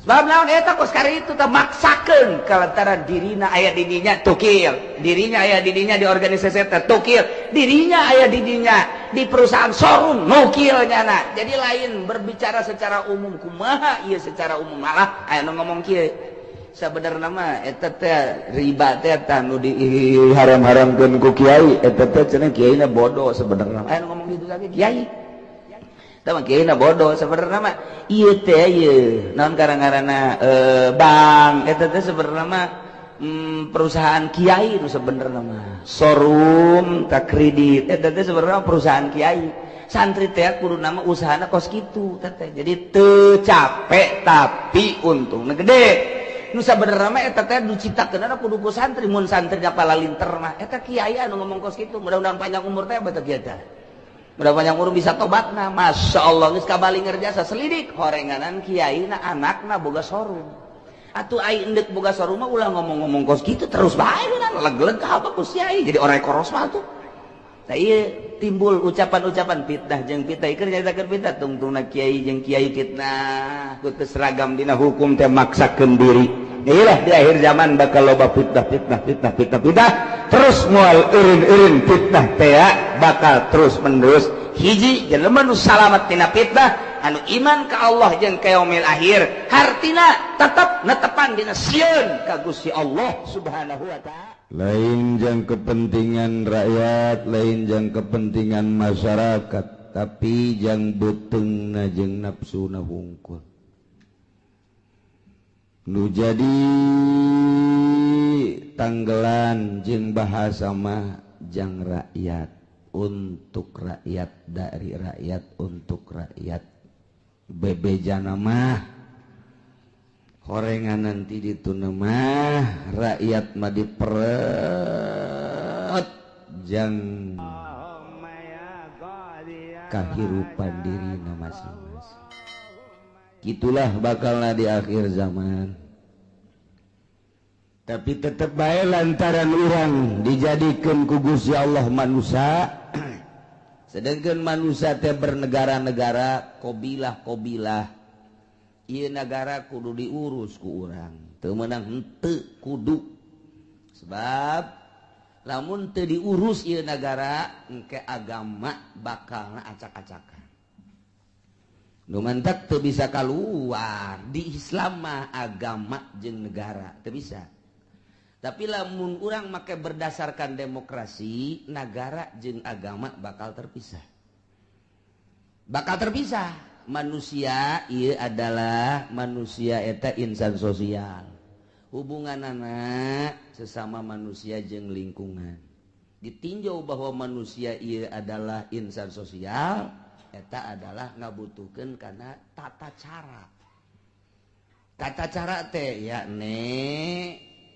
Sebab naon eta kos kari itu teh maksakeun kalantaran dirina aya di dinya tukil, dirinya aya di dinya di organisasi teh tukil, dirinya aya di dinya di perusahaan showroom nukil nyana. Jadi lain berbicara secara umum kumaha ieu, secara umum malah aya nu ngomong kieu, sabenerna mah eta teh riba teh tah nu diharam-haramkeun ku kiai eta teh cenah kiaina bodoh. Sebenarnya aya nu ngomong gitu lagi, kiai tah kiai na bodoh. Sebenarnya mah ieu teh ieu naon karang-karana bank eta teh sebenarnya mah perusahaan kiai nu sebenarnya mah showroom tak kredit eta teh sebenarnya perusahaan kiai. Santri teh kudu nama usahana kos kitu teh, jadi teu capek tapi untungna gede. Nu sabenerna mah eta teh diciptakeun kudu ku santri, mun santri palalinter mah. Eta kiai anu ngomong kos kitu, mudah-mudahan panjang umur teh, betul kiai teh. Mudah panjang umur bisa tobatna. Masya Allah, geus kabalinger jasa selidik horenganan kiai na anakna boga showroom. Atuh ai endek boga showroom mah ulah ngomong-ngomong kos kitu terus bae leg-leg apa ku kiai jadi orang koros mah tuh. Nah, iya timbul ucapan-ucapan fitnah jeung fitnah. Ieu nyaritakeun fitnah tungtungna kiai jeung kiai fitnah ku teu seragam dina hukum teh maksakeun diri. Iyalah, di akhir zaman bakal loba fitnah, fitnah, fitnah, fitnah, fitnah terus, moal eureun-eureun fitnah teh bakal terus menerus. Hiji jelema nu salamat tina fitnah anu iman ka Allah jeung ka yaumil akhir, hartina tetep netepan dina sieun ka Gusti Allah Subhanahu wa taala. Lain jang kepentingan rakyat, lain jang kepentingan masyarakat, tapi jang beuteungna jeung nafsuna hungkul nu jadi tanggelan jeung bahasa mah jang rakyat, untuk rakyat, dari rakyat, untuk rakyat. Bebejana mah horengan nanti dituna mah rakyat mah diperet jang kahirupan dirina masing-masing. Itulah bakalna di akhir zaman. Tapi tetep bae lantaran urang dijadikan ku Gusti Allah manusia, sedangkan manusia teh bernegara-negara, kobilah-kobilah. Ieu negara kudu diurus ku urang, teu meunang henteu kudu. Sebab lamun teu diurus ieu negara, engke agama bakalna acak-acakan. Nu mantak teu bisa kaluar di Islam mah agama jeung negara teu bisa. Tapi lamun urang make berdasarkan demokrasi, negara jeung agama bakal terpisah. Bakal terpisah. Manusia ieu adalah manusia eta insan sosial. Hubunganana sesama manusia jeung lingkungan. Ditinjau bahwa manusia ieu adalah insan sosial, eta adalah ngabutuhkeun kana tata cara. Tata cara teh yakni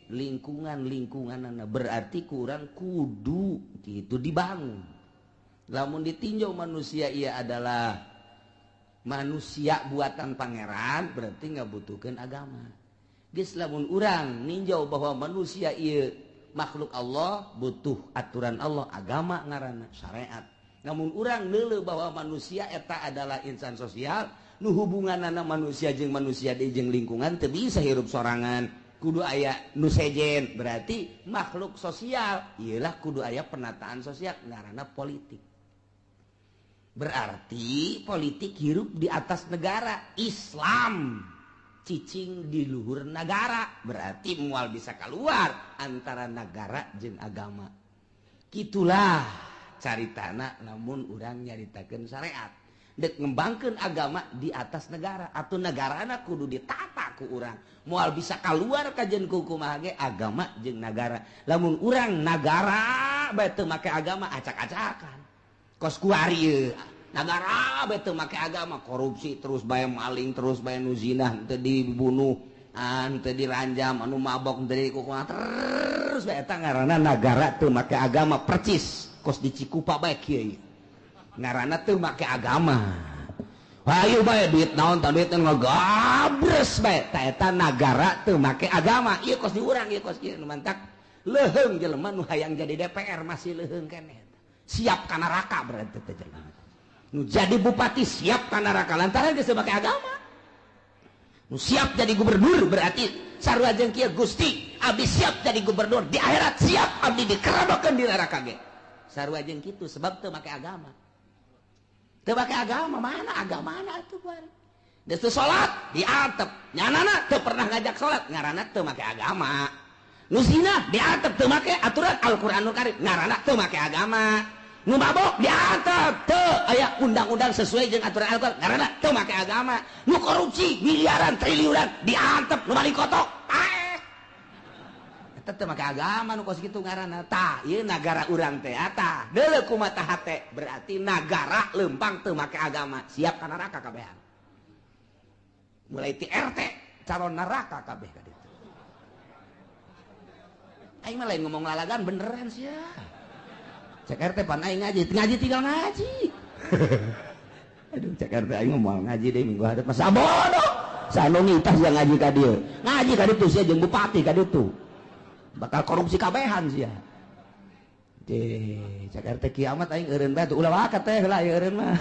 lingkungan-lingkungan, berarti kurang kudu gitu dibangun. Lamun ditinjau manusia ia adalah manusia buatan pangeran, berarti ngabutuhkeun agama. Geus lamun urang ninjau bahwa manusia ieu makhluk Allah, butuh aturan Allah, agama ngaranna syariat. Namun urang neuleuh bahwa manusia eta adalah insan sosial, nu hubunganana manusia jeung manusia deui jeung lingkungan teu bisa hirup sorangan. Kudu aya nu sejen, berarti makhluk sosial iyalah kudu aya penataan sosial ngaranna politik. Berarti politik hirup di atas negara Islam, cicing di luhur negara, berarti mual bisa keluar antara negara jeung agama. Kitulah caritana lamun urang nyaritakeun syariat. Dek ngembangkeun agama di atas negara atau negarana kudu ditata ku urang. Moal bisa keluar kajian ku kumaha ge agama jeung negara. Lamun urang nagara bae teu make agama acak-acakan. Kos kuari ieu nagara bae teu make agama, korupsi terus bae, maling terus bae, nu zina teu dibunuh, teu diranjam, anu mabok teu dikukumaha terus bae, eta ngaranna nagara teu make agama percis kos di Cikupa bae kieu. Ngaranna teu make agama. Ayo bae duit naon tah duit ngagabres bae, ta eta nagara teu make agama. Ieu kos di urang, ieu kos kieu nu mantak leuheung jelema nu hayang jadi DPR masih leuheung keneh. Siap ka neraka berarti teh jelema. Nu jadi bupati siap ka neraka lantaran geus teu make agama. Nu siap jadi gubernur berarti sarua jeung kieu, Gusti abdi siap jadi gubernur di akhirat, siap abdi dikerodokeun di neraka ge. Sarua jeung kitu sebab teu make agama. Teu make agama, mana agamana atuh bari. Geus teu salat diantep, nyanana teu pernah ngajak salat, ngaranna teu make agama. Nu zina diantep teu make aturan Al-Qur'anul Karim, ngaranna teu make agama. Nu mabok diantep teu aya undang-undang sesuai jeung aturan Al-Qur'an, ngaranna teu make agama. Nu korupsi miliaran triliunan diantep, nu maling kotok paeh. Eta teu make agama nu kos kitu ngaranna. Tah, ieu nagara urang teh tah. Deuleu kumaha hate, berarti nagara leumpang teu make agama, siap ka neraka kabehan. Mulai ti RT calon neraka kabeh ka ditu. Aing mah lain ngomong lalagan beneran sia. Cek RT pan aing ngaji, ngaji tinggal ngaji. Aduh cek RT aing mah moal ngaji deui minggu hadap masa bodoh. Sanu ngitas yang ngaji ka dieu. Ngaji ka ditu sia jeung bupati ka ditu. Bakal korupsi kabehan sia. Cek cek RT kiamat aing eureun bae ulah wakat teh heula ieu eureun mah.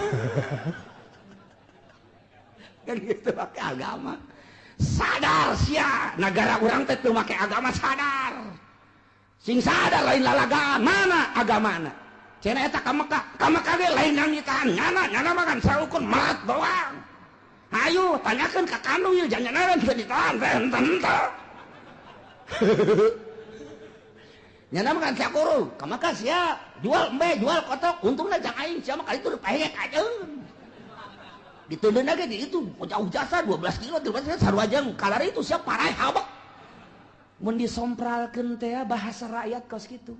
Kan gitu make agama. Sadar sia, nagara urang teh teu make agama sadar. Sing sadar lain lalagaan, mana agamana? Cenah eta ka Mekah, ka Mekah ge lain nangitahan nyana, nyana mah kan saukur melat doang. Hayu tanyakeun ka kanu ieu jangan-jangan teu ditahan teh henteu. Nyana mah kan sakuru, ka Mekah sia jual embe, jual kotok, untungna jang aing sia mah kali itu pahek ajeun. Diteundeun ge di itu jauh jasa 12 kilo, 13 sarua jeung kalari itu sia parai habek. Mun disompralkeun teh bahasa rakyat kos kitu.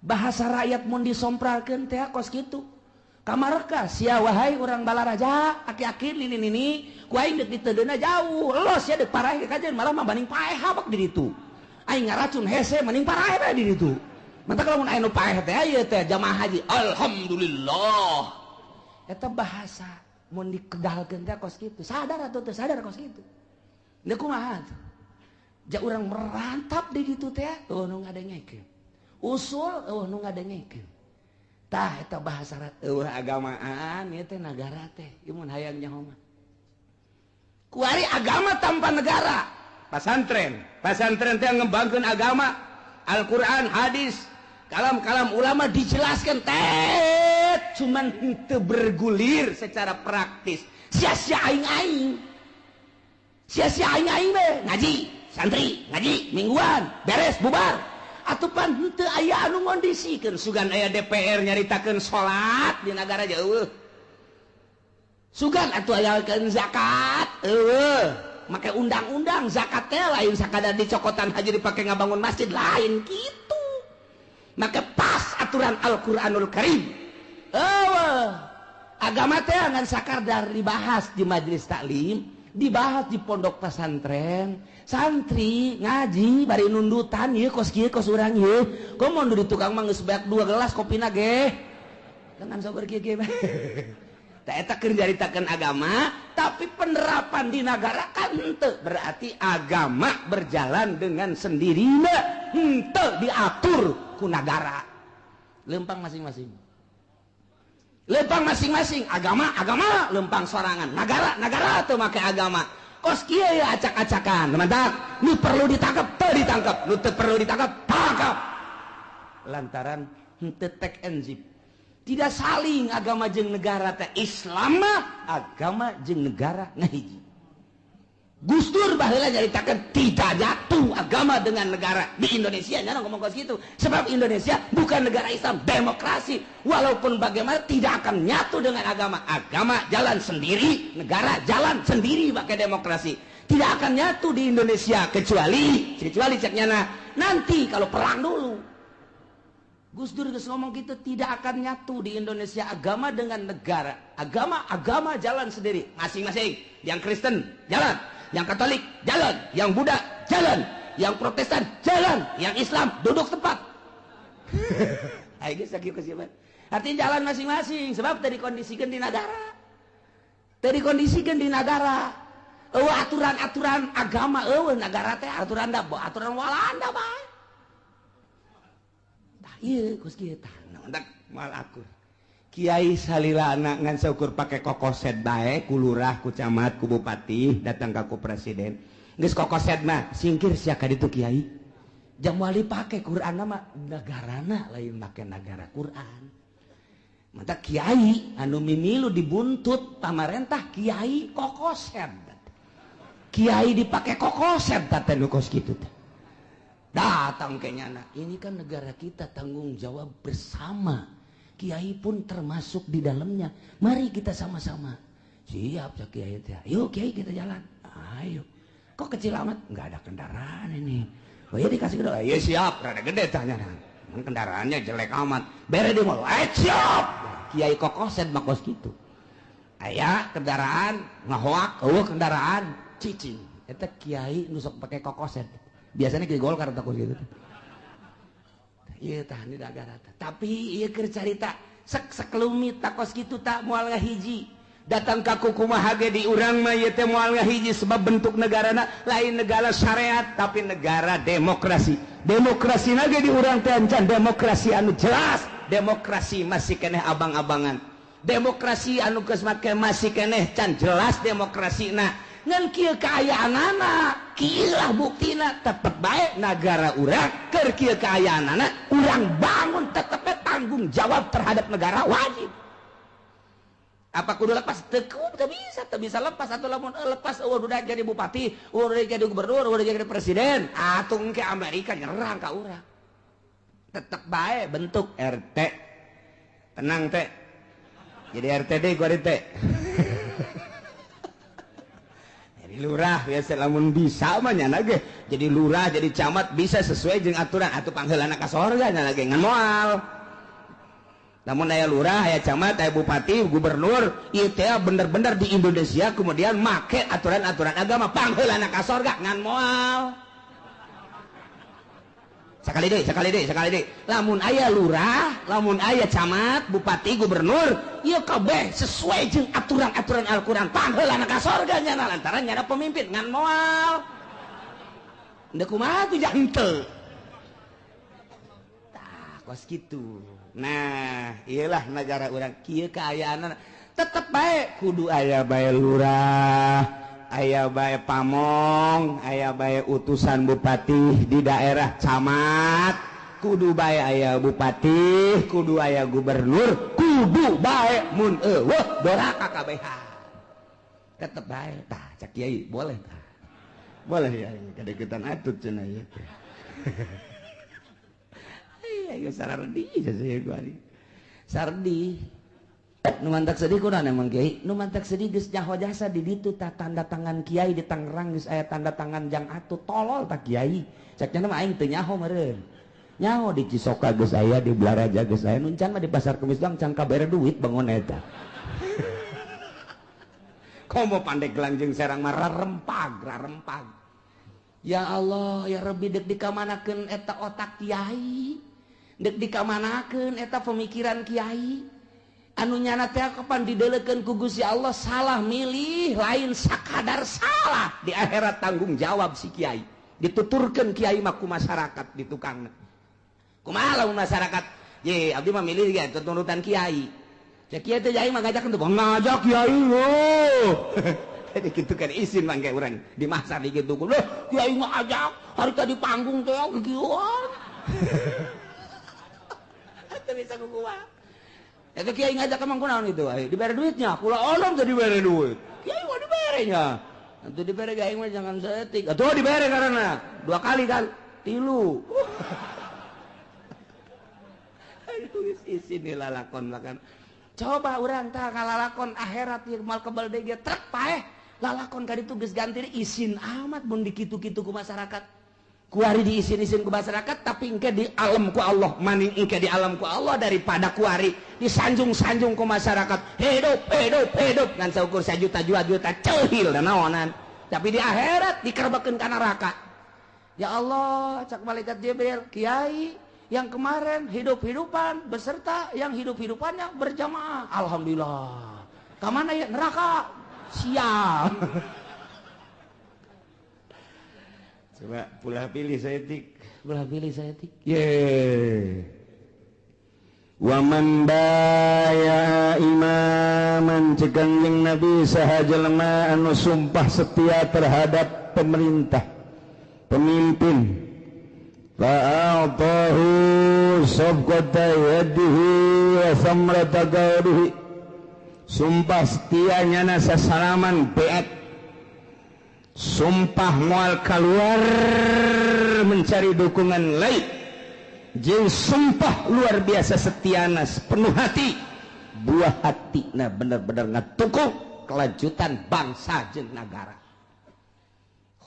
Bahasa rakyat mun disompralkeun teh kos kitu. Kamareka sia wahai urang Balaraja, aki-aki nini-nini, ku aing deuk diteundeunna jauh. Los sia deuk paraeh kajeun malah mah banding paeh habek di ditu. Aing ngaracun hese mending paraeh bae di ditu. Mantak lamun aya nu paeh teh ieu teh jamaah haji. Alhamdulillah. Eta bahasa mun dikedalkeun teh kos kitu. Sadar atau teu sadar kos kitu. Deuk kumaha tuh? Ja urang merantap di ditu teh eueuh nu ngadengekeun. Usul eueuh nu ngadengekeun. Tah eta bahasa eueuh agamaan ieu teh nagara teh ieu mun hayang nyaho mah. Kuari agama tanpa negara. Pasantren, pasantren teh ngembangkeun agama, Al-Qur'an, hadis, kalam-kalam ulama dijelaskan teh cuman henteu bergulir secara praktis. Sia-sia aing-aing. Sia-sia aing-aing we ngaji, santri ngaji mingguan, beres bubar. Atuh pan henteu aya anu ngondisikeun sugan aya DPR nyaritakeun salat di nagara jauh. Sugan atuh ayakeun zakat, eueuh. Make undang-undang zakat teh lain sakadar dicokotan haji dipake ngabangun masjid lain kitu. Make pas aturan Al-Qur'anul Karim. Eueuh. Agama teh ngan sakadar dibahas di majelis taklim, dibahas di pondok pesantren, santri ngaji bari nundutan ieu kos kieu kos urang ieu. Komo di tukang mah geus beak 2 gelas kopina ge. Dengan sabar kieu kieu. Tah eta keur nyaritakeun agama, tapi penerapan di nagara kan henteu. Berarti agama berjalan dengan sendirinya, henteu diatur ku nagara. Lempang masing-masing. Lempang masing-masing, agama agama lempang sorangan, nagara nagara teu make agama. Kos kieu ya acak-acakan, mantap. Nu perlu ditangkap teu ditangkap, nu teu perlu ditangkap tangkap. Lantaran henteu tek enzip. Tidak saling agama jeung negara teh. Islam mah agama jeung negara ngahiji. Gus Dur baheula nyaritakeun tidak jatuh agama dengan negara di Indonesia, nya ngomong kos kitu. Sebab Indonesia bukan negara Islam, demokrasi. Walaupun bagaimana tidak akan nyatu dengan agama. Agama jalan sendiri, negara jalan sendiri pakai demokrasi. Tidak akan nyatu di Indonesia kecuali cek nyana nanti kalau perang dulu. Gus Dur geus ngomong gitu, tidak akan nyatu di Indonesia agama dengan negara. Agama jalan sendiri, masing-masing. Yang Kristen jalan, yang Katolik jalan, yang Buddha jalan, yang Protestan jalan, yang Islam duduk tepat. Ayo geus sakieu kesieuman. Artinya jalan masing-masing sebab teu dikondisikeun di nagara. Teu dikondisikeun di nagara. Eueuh aturan-aturan agama eueuh nagara teh aturan da aturan Walanda bae. Iya, kos kieu tah naon moal akur. Kiai salilana ngan saukur pake kokoset bae ku lurah, ku camat, ku bupati, datang ka ku presiden. Geus kokoset mah singkir sia ka ditu kiai. Jam wali pake Qur'an mah negarana lain make nagara Qur'an. Mata kiai anu mimilu dibuntut pamarentah kiai kokoset. Kiai dipake kokoset teh nu kos kitu teh. Datang kayaknya anak, ini kan negara kita, tanggung jawab bersama. Kiai pun termasuk di dalamnya. Mari kita sama-sama. Siap ya kiai teh. Yuk kiai kita jalan. Ayo. Kok kecil amat? Nggak ada kendaraan ini. Oh iya dikasih gede. Iya siap, rada gede tanya. Kendaraannya jelek amat. Bere di mall. Siap. Kiai kokoset mah kos kitu. Aya kendaraan ngahoak, eueuh kendaraan cicing. Eta kiai nu sok pake kokoset. Biasanya kiai Golkar takut gitu. Iya tah di nagara teh. Tapi ieu keur carita sek sekelumit takos kitu tak moal ngahiji. Datang ka kumaha ge di urang mah ieu teh moal ngahiji sebab bentuk negarana lain negara syariat tapi negara demokrasi. Demokrasi na ge di urang teh encan demokrasi anu jelas, demokrasi masih keneh abang-abangan. Demokrasi anu geus make masih keneh can jelas demokrasina. Ngan kieu kaayaanana, kieu lah buktina tetep bae nagara urang keur kieu kaayaanana urang bangun tetep tanggung jawab terhadap negara wajib. Apa kudu lepas? Teu bisa lepas atau lamun lepas eueuh udah jadi bupati, eueuh udah jadi gubernur, eueuh udah jadi presiden, atuh engke Amerika nyerang ka urang. Tetep bae bentuk RT. Tenang teh. Jadi RT deui gua teh. Jadi lurah biasa lamun bisa mah nya ge. Jadi lurah, jadi camat bisa sesuai jeung aturan atuh pangheulana ka sorga nya ge ngan moal. Namun aya lurah, aya camat, aya bupati, gubernur, ieu teh bener-bener di Indonesia kemudian make aturan-aturan agama pangheulana ka sorga ngan moal. Sekali deui. Lamun aya lurah, lamun aya camat, bupati, gubernur, ieu kabeh sesuai jeung aturan-aturan Al-Qur'an pangheulana ka sorga nya lantaran nyana pemimpin ngan moal. Ndek kumaha tuh jante. Tah kos kitu. Nah, iyalah negara urang kieu kaayaan tetep bae kudu aya bae lurah, aya bae pamong, aya bae utusan bupati di daerah camat, kudu bae aya bupati, kudu aya gubernur, kudu bae mun eueuh doraka kabehan. Tetep bae tah cak kiai boleh tah. Boleh ya, kadeketan atut cenah ieu teh. Iya, sardi saya gua. Sardi. Nu mantak sedih kunaon emang kiai? Nu mantak sedih geus nyaho jasa di ditu tah tanda tangan kiai di Tangerang geus aya tanda tangan jang atut tolol tah kiai. Cek nya mah aing teu nyaho meureun. Nyaho di Cisoka geus aya, di Blaraja geus aya, nu can mah di Pasar Kemis doang can kabere duit bangun eta. Komo Pandeglang jeung Serang mah rarempag, rarempag. Ya Allah, ya Rabbi dek dikamanakeun eta otak kiai. Dek dikamanakeun eta pemikiran kiai. Anu nyana teh kapan didelekeun ku Gusti Allah salah milih, lain sakadar salah di akhirat tanggung jawab si kiai. Dituturkeun kiai mah ku masyarakat di tukangna. Kumaha lamun masyarakat? Ye, abdi mah milih ge turutan kiai. Cek kiai teh aing mah ngajakeun teh ngajak kiai loh. Jadi kitu kan isin mangke urang di masar di kitu. Loh, kiai mah ajak hari tadi panggung teh kieuan. Atuh bisa kumaha. Eta kiai ngajak emang kunaon itu? Dibere duitnya, kula olom teh dibere duit. Kiai mah diberenya. Atuh dibere aing mah jangan saeutik. Atuh dibere karena dua kali kan, tilu. Aduh isin lalakon makan. Coba urang tah ngalalakon akhirat ieu mal kebal deui ge trek paeh. Lalakon ka ditu geus ganti isin amat mun dikitu-kitu ku masyarakat. Kuari diisin-isin ku masyarakat tapi engke di alam ku Allah, maning engke di alam ku Allah daripada kuari disanjung-sanjung ku masyarakat. Hidup, hidup, hidup ngan saukur sajuta dua juta ceuhil da naonan. Tapi di akhirat dikerbekeun ka neraka. Ya Allah, cak malaikat Jibril, kiai yang kemarin hidup-hidupan beserta yang hidup-hidupannya berjamaah. Alhamdulillah. Kamana ya neraka? Siap. Coba pulah pilih saya tik. Pulah pilih saya tik. Ye. Wa man baya imaman cegang jeung Nabi saha jelema anu sumpah setia terhadap pemerintah, pemimpin. Fa'atahu sabqata yadihi wa samrata qawlihi. Sumpah setia nyana sasalaman beat. Sumpah moal keluar mencari dukungan lain. Jeung sumpah luar biasa setiana penuh hati. Buah hatina bener-bener ngatukung kelanjutan bangsa jeung nagara.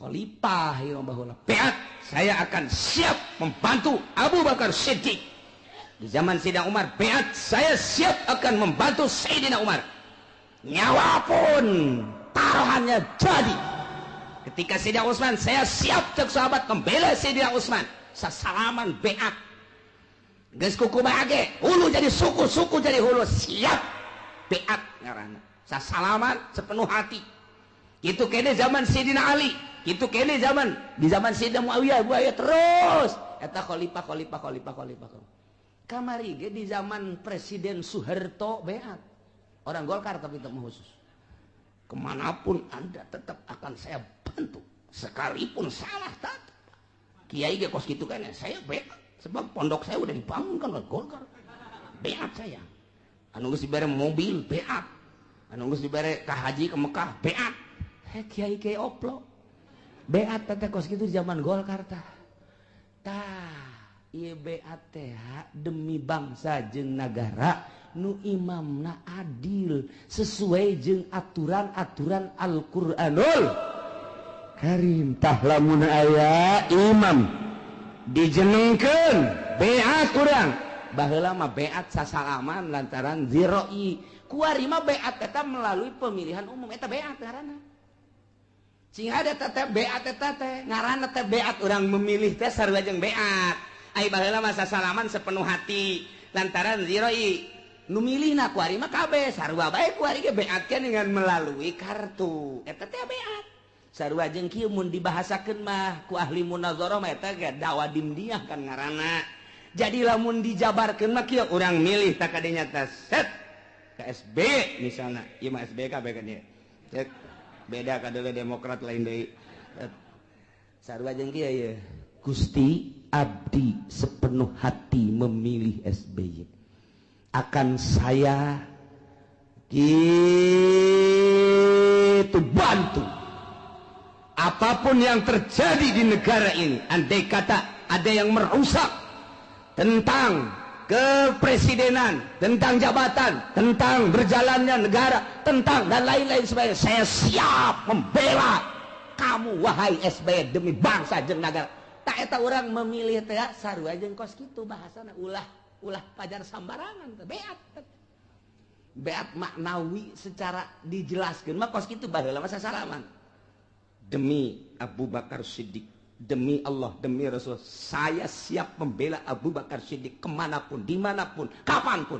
Khalifah ieu baheula beat, saya akan siap membantu Abu Bakar Siddiq. Di zaman Sayyidina Umar beat, saya siap akan membantu Sayyidina Umar. Nyawa pun taruhannya jadi. Ketika Sayyidina Utsman, saya siap cek sahabat membela Sayyidina Utsman. Sasalaman beat. Geus kukumaha ge, hulu jadi suku, suku jadi hulu, siap beat ngaranna. Sasalaman sepenuh hati. Gitu kene zaman Sayyidina Ali, gitu kene zaman di zaman Sayyidina Muawiyah, buaya terus eta khalifah khalifah khalifah khalifah. Kamari ge di zaman Presiden Soeharto beat. Orang Golkar tapi tetap khusus. Kemanapun Anda tetap akan saya bantu. Sekalipun salah tetap. Kiai ge kos kitu kan saya beat. Sebab pondok saya udah dibangunkan oleh Golkar. Beat saya. Anu geus dibere mobil beat. Anu geus dibere ka haji ke Mekah beat. Kiai kiai oplo beat teh kos kitu zaman Golkar tah. Tah ieu beat teh demi bangsa jeung nagara nu imamna adil sesuai jeung aturan-aturan Al-Qur'anul Karim. Tah lamun aya imam dijenengkeun beat urang. Baheula mah beat sasalaman lantaran ziroi. Kuari mah beat eta melalui pemilihan umum eta beat ngaranna. Cing ada teh beat eta teh ngaranna teh beat urang memilih teh sarua jeung beat. Ai baheula mah sasalaman sepenuh hati lantaran ziroi. Nu milihna kuari mah kabeh sarua bae kuari ge beat dengan melalui kartu. Eta teh beat. Sarua jeung kieu mun dibahasakeun mah ku ahli munazarah mah eta ge dakwah dimdiah kan ngaranna. Jadi lamun dijabarkeun mah kieu urang milih tak kadinya teh set ke SB misalna, ieu mah SB kabeh kan ieu. Cek beda kadeuleu Demokrat lain deui. Sarua jeung kieu ieu. Gusti abdi sepenuh hati memilih SBY. Akan saya gitu bantu apapun yang terjadi di negara ini. Andai kata ada yang merusak tentang kepresidenan, tentang jabatan, tentang berjalannya negara, tentang dan lain-lain sebagainya, saya siap membela kamu wahai SBY demi bangsa jeung negara. Tak eta orang memilih teh sarua jeung kos kitu bahasana, ulah ulah pajar sambarangan teh beat. Beat maknawi secara dijelaskeun mah kos kitu baheula mah sasalaman. Demi Abu Bakar Siddiq, demi Allah, demi Rasul, saya siap membela Abu Bakar Siddiq kemanapun, dimanapun, kapanpun.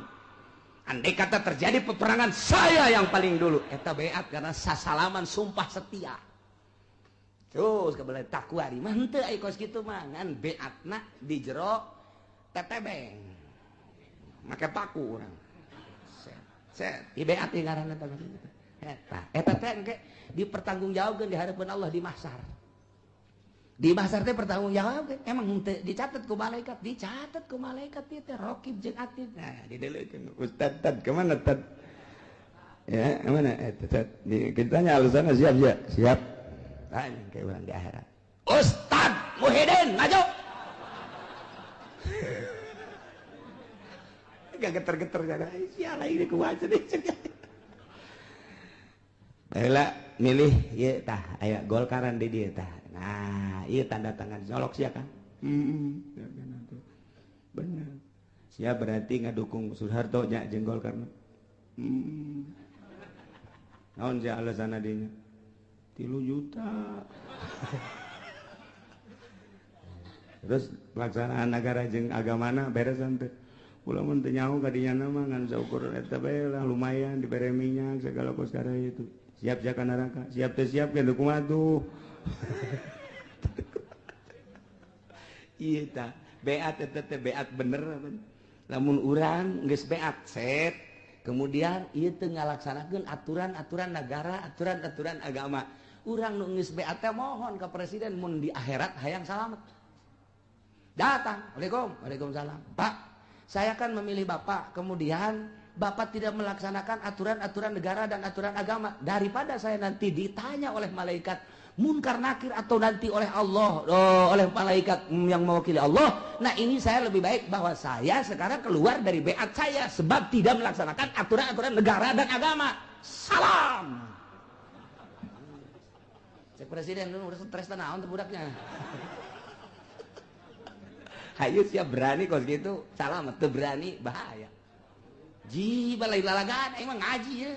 Andai kata terjadi peperangan, saya yang paling dulu. Eta beat karena sasalaman sumpah setia. Terus kebelah takwari mah henteu ai kos kitu mah ngan beatna di jero tetebeng. Make paku urang. Set set di beat ieu ngaranna teh. Eta eta teh engke dipertanggungjawabkeun di hadapan Allah di mahsyar. Di mahsyar teh pertanggungjawabkeun. Emang henteu dicatat ku malaikat, dicatat ku malaikat ieu teh raqib jeung atid. Nah, dideulekeun Ustad tad kemana tad? Ya, kemana eta tad? Ditanya alasanna siap ya? Siap. Tanya kayak orang di akhirat. Ustad Muhyiddin maju. Gak geter-geter gak siapa ini kuat deh. Baiklah milih ieu tah aya Golkaran di dieu tah. Nah, ieu tanda tangan nyolok sia kan? Heeh. Bener. Sia berarti ngadukung Soeharto nya jeung Golkar. Heeh. Naon sia alasanna dinya? 3 juta. Terus pelaksanaan negara jeung agamana beres teu. Ulah mun teu nyaho ka dinya mah ngan saukur eta bae lah lumayan dibere minyak segala kos kada itu. Siap siap ka neraka, siap teu siap ke kumaha tuh. Ieu tah beat eta teh beat bener. Lamun urang geus beat set, kemudian ieu teu ngalaksanakeun aturan-aturan negara, aturan-aturan agama. Urang nu geus beat teh mohon ka presiden mun di akhirat hayang salamet. Datang, Waalaikum, waalaikumsalam. Pak, saya kan memilih Bapak, kemudian Bapak tidak melaksanakan aturan-aturan negara dan aturan agama. Daripada saya nanti ditanya oleh malaikat munkar nakir atau nanti oleh Allah, oh, oleh malaikat yang mewakili Allah. Nah, ini saya lebih baik bahwa saya sekarang keluar dari beat saya sebab tidak melaksanakan aturan-aturan negara dan agama. Salam. Cek presiden udah stres naon teh budaknya. Hayu siap berani kos gitu, salam teu berani bahaya. Ji balai lalagan emang ngaji ya.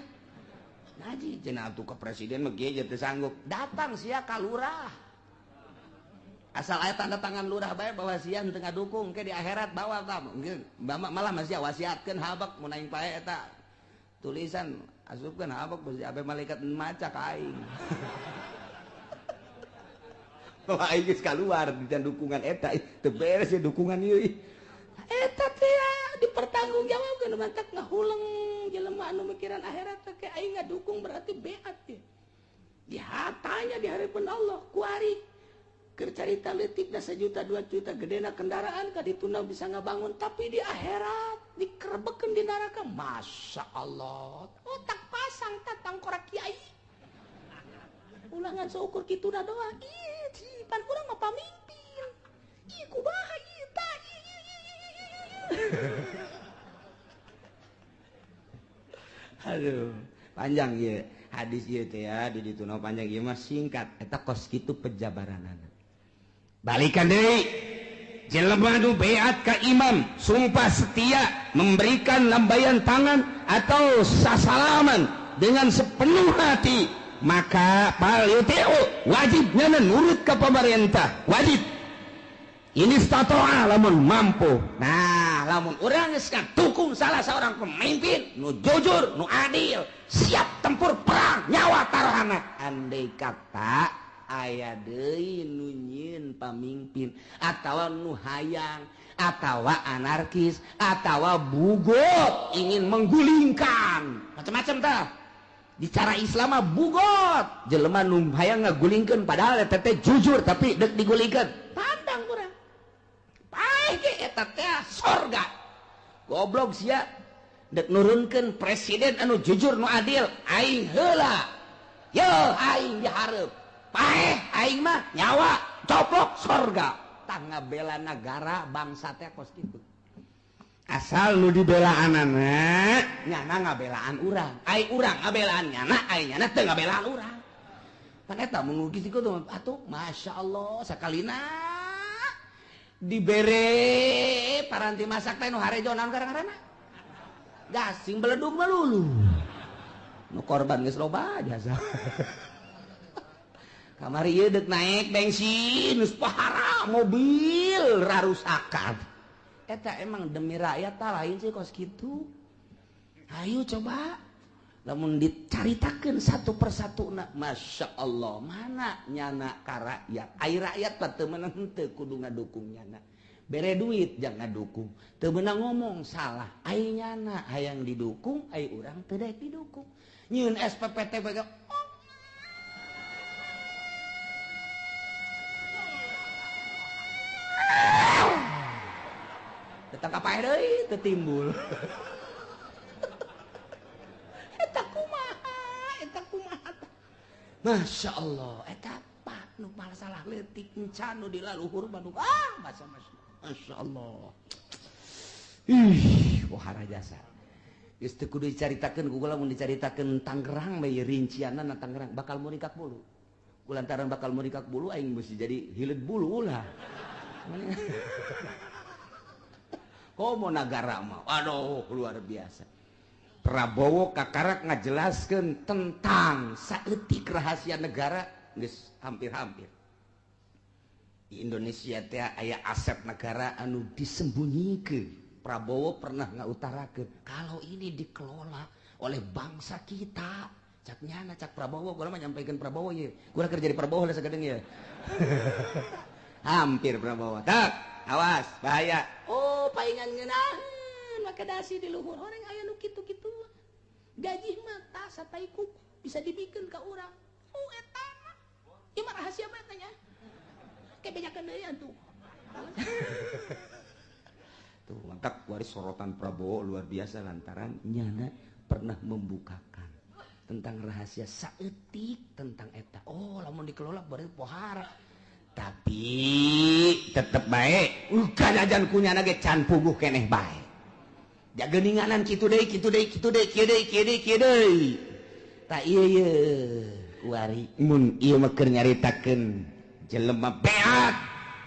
Ngaji cenah atuh ke presiden mah kieu teu sanggup. Datang sia ka lurah. Asal aya tanda tangan lurah bae bahwa sia henteu ngadukung ke di akhirat bawa tah. Malah masih wasiatkeun habak mun aing pae eta tulisan asupkeun habak bisi abe malaikat maca ka aing. Bahwa aing geus kaluar di dukungan eta teu beres ya dukungan ieu. Eta teh dipertanggungjawabkeun mantak ngahuleng jelema anu mikiran akhirat teh aing ngadukung berarti beat teh. Dihatanya di hadapan Allah kuari keur carita leutikna 1 juta 2 juta gedena kendaraan ka dituna bisa ngabangun tapi di akhirat dikerebekeun di neraka. Masya Allah, otak pasang tatang korak kiai. Ulangan seukur kituna doang. Ih, pan urang mah pamimpin. Ih, kumaha ieu tah? Aduh, panjang ieu hadis ieu teh ya, di dituna panjang ieu mah singkat. Eta kos kitu pejabaranana. Balikan deui. Jelema nu beat ka imam, sumpah setia, memberikan lambaian tangan atau sasalaman dengan sepenuh hati, maka pal-yutiu wajibnya nurut ke pemerintah, wajib. Ini statoa lamun mampu. Nah, lamun urang geus dukung salah seorang pemimpin nu jujur, nu adil, siap tempur perang nyawa taruhana. Andai kata Aya deui nu nyieun pamimpin atawa nu hayang atawa anarkis atawa bugot ingin menggulingkan macam-macam tah. Di cara Islam mah bugot jelema nu hayang ngagulingkeun padahal eta teh jujur tapi deuk digulingkeun tandang urang paeh ge eta teh sorga goblok sia dek nurunkeun presiden anu jujur nu adil aing heula yo aing dihareup paeh aing mah nyawa coplok sorga tah ngabela nagara bangsa teh kos kitu asal nu dibelaanana nyana ngabelaan urang aing urang ngabelaan nyana aing nyana teu ngabelaan urang pan eta mun kitu atuh masyaallah sakalina dibere paranti masak teh nu harejo naon gara-garana gasing beledug melulu nu korban geus loba jasa kamari ieu deuk naik bensin geus pahara mobil rarusakan eta emang demi rakyat tah lain sih kos kitu. Ayo coba lamun dicaritakeun satu persatu na Masya Allah mana nyana ka rakyat ai rakyat mah teu meunang henteu kudu ngadukung nyana bere duit jangan ngadukung teu meunang ngomong salah ai nyana hayang didukung ai urang teu daek didukung nyieun SPPT bae datang ka paeh deui teu timbul. Eta kumaha eta kumaha Masya Allah eta pak nu masalah leutik encan nu di laluhur mah ah masa Masya Allah ih wahara jasa geus teu kudu dicaritakeun ku kula mun dicaritakeun Tangerang bae rincianna na Tangerang bakal murikak bulu kulantaran bakal murikak bulu aing mesti jadi hileud bulu ulah komo nagara mah aduh luar biasa. Prabowo kakarak ngajelaskeun tentang saeutik rahasia negara geus hampir-hampir di Indonesia teh aya aset negara anu disembunyikan. Prabowo pernah ngautarakeun kalau ini dikelola oleh bangsa kita cak nyana cak Prabowo gua mah nyampaikan Prabowo ye gua kerja di Prabowo lah sagedeung ye hampir Prabowo tak awas bahaya oh paingan ngeunaheun make dasi di luhur orang aya nu kitu-kitu gaji mah tah satai kuku bisa dibikeun ka urang oh eta mah ieu mah rahasia mah eta nya ke bejakeun deui atuh tuh mantap waris sorotan Prabowo luar biasa lantaran nyana pernah membukakan tentang rahasia saeutik tentang eta oh lamun dikelola berarti pohara tapi tetep bae kanajan kunyana ge can puguh keneh bae jageninganan kitu deui kitu deui kitu deui kieu deui kieu deui kieu deui tah ieu ye kuari mun ieu mah keur nyaritakeun jelema beat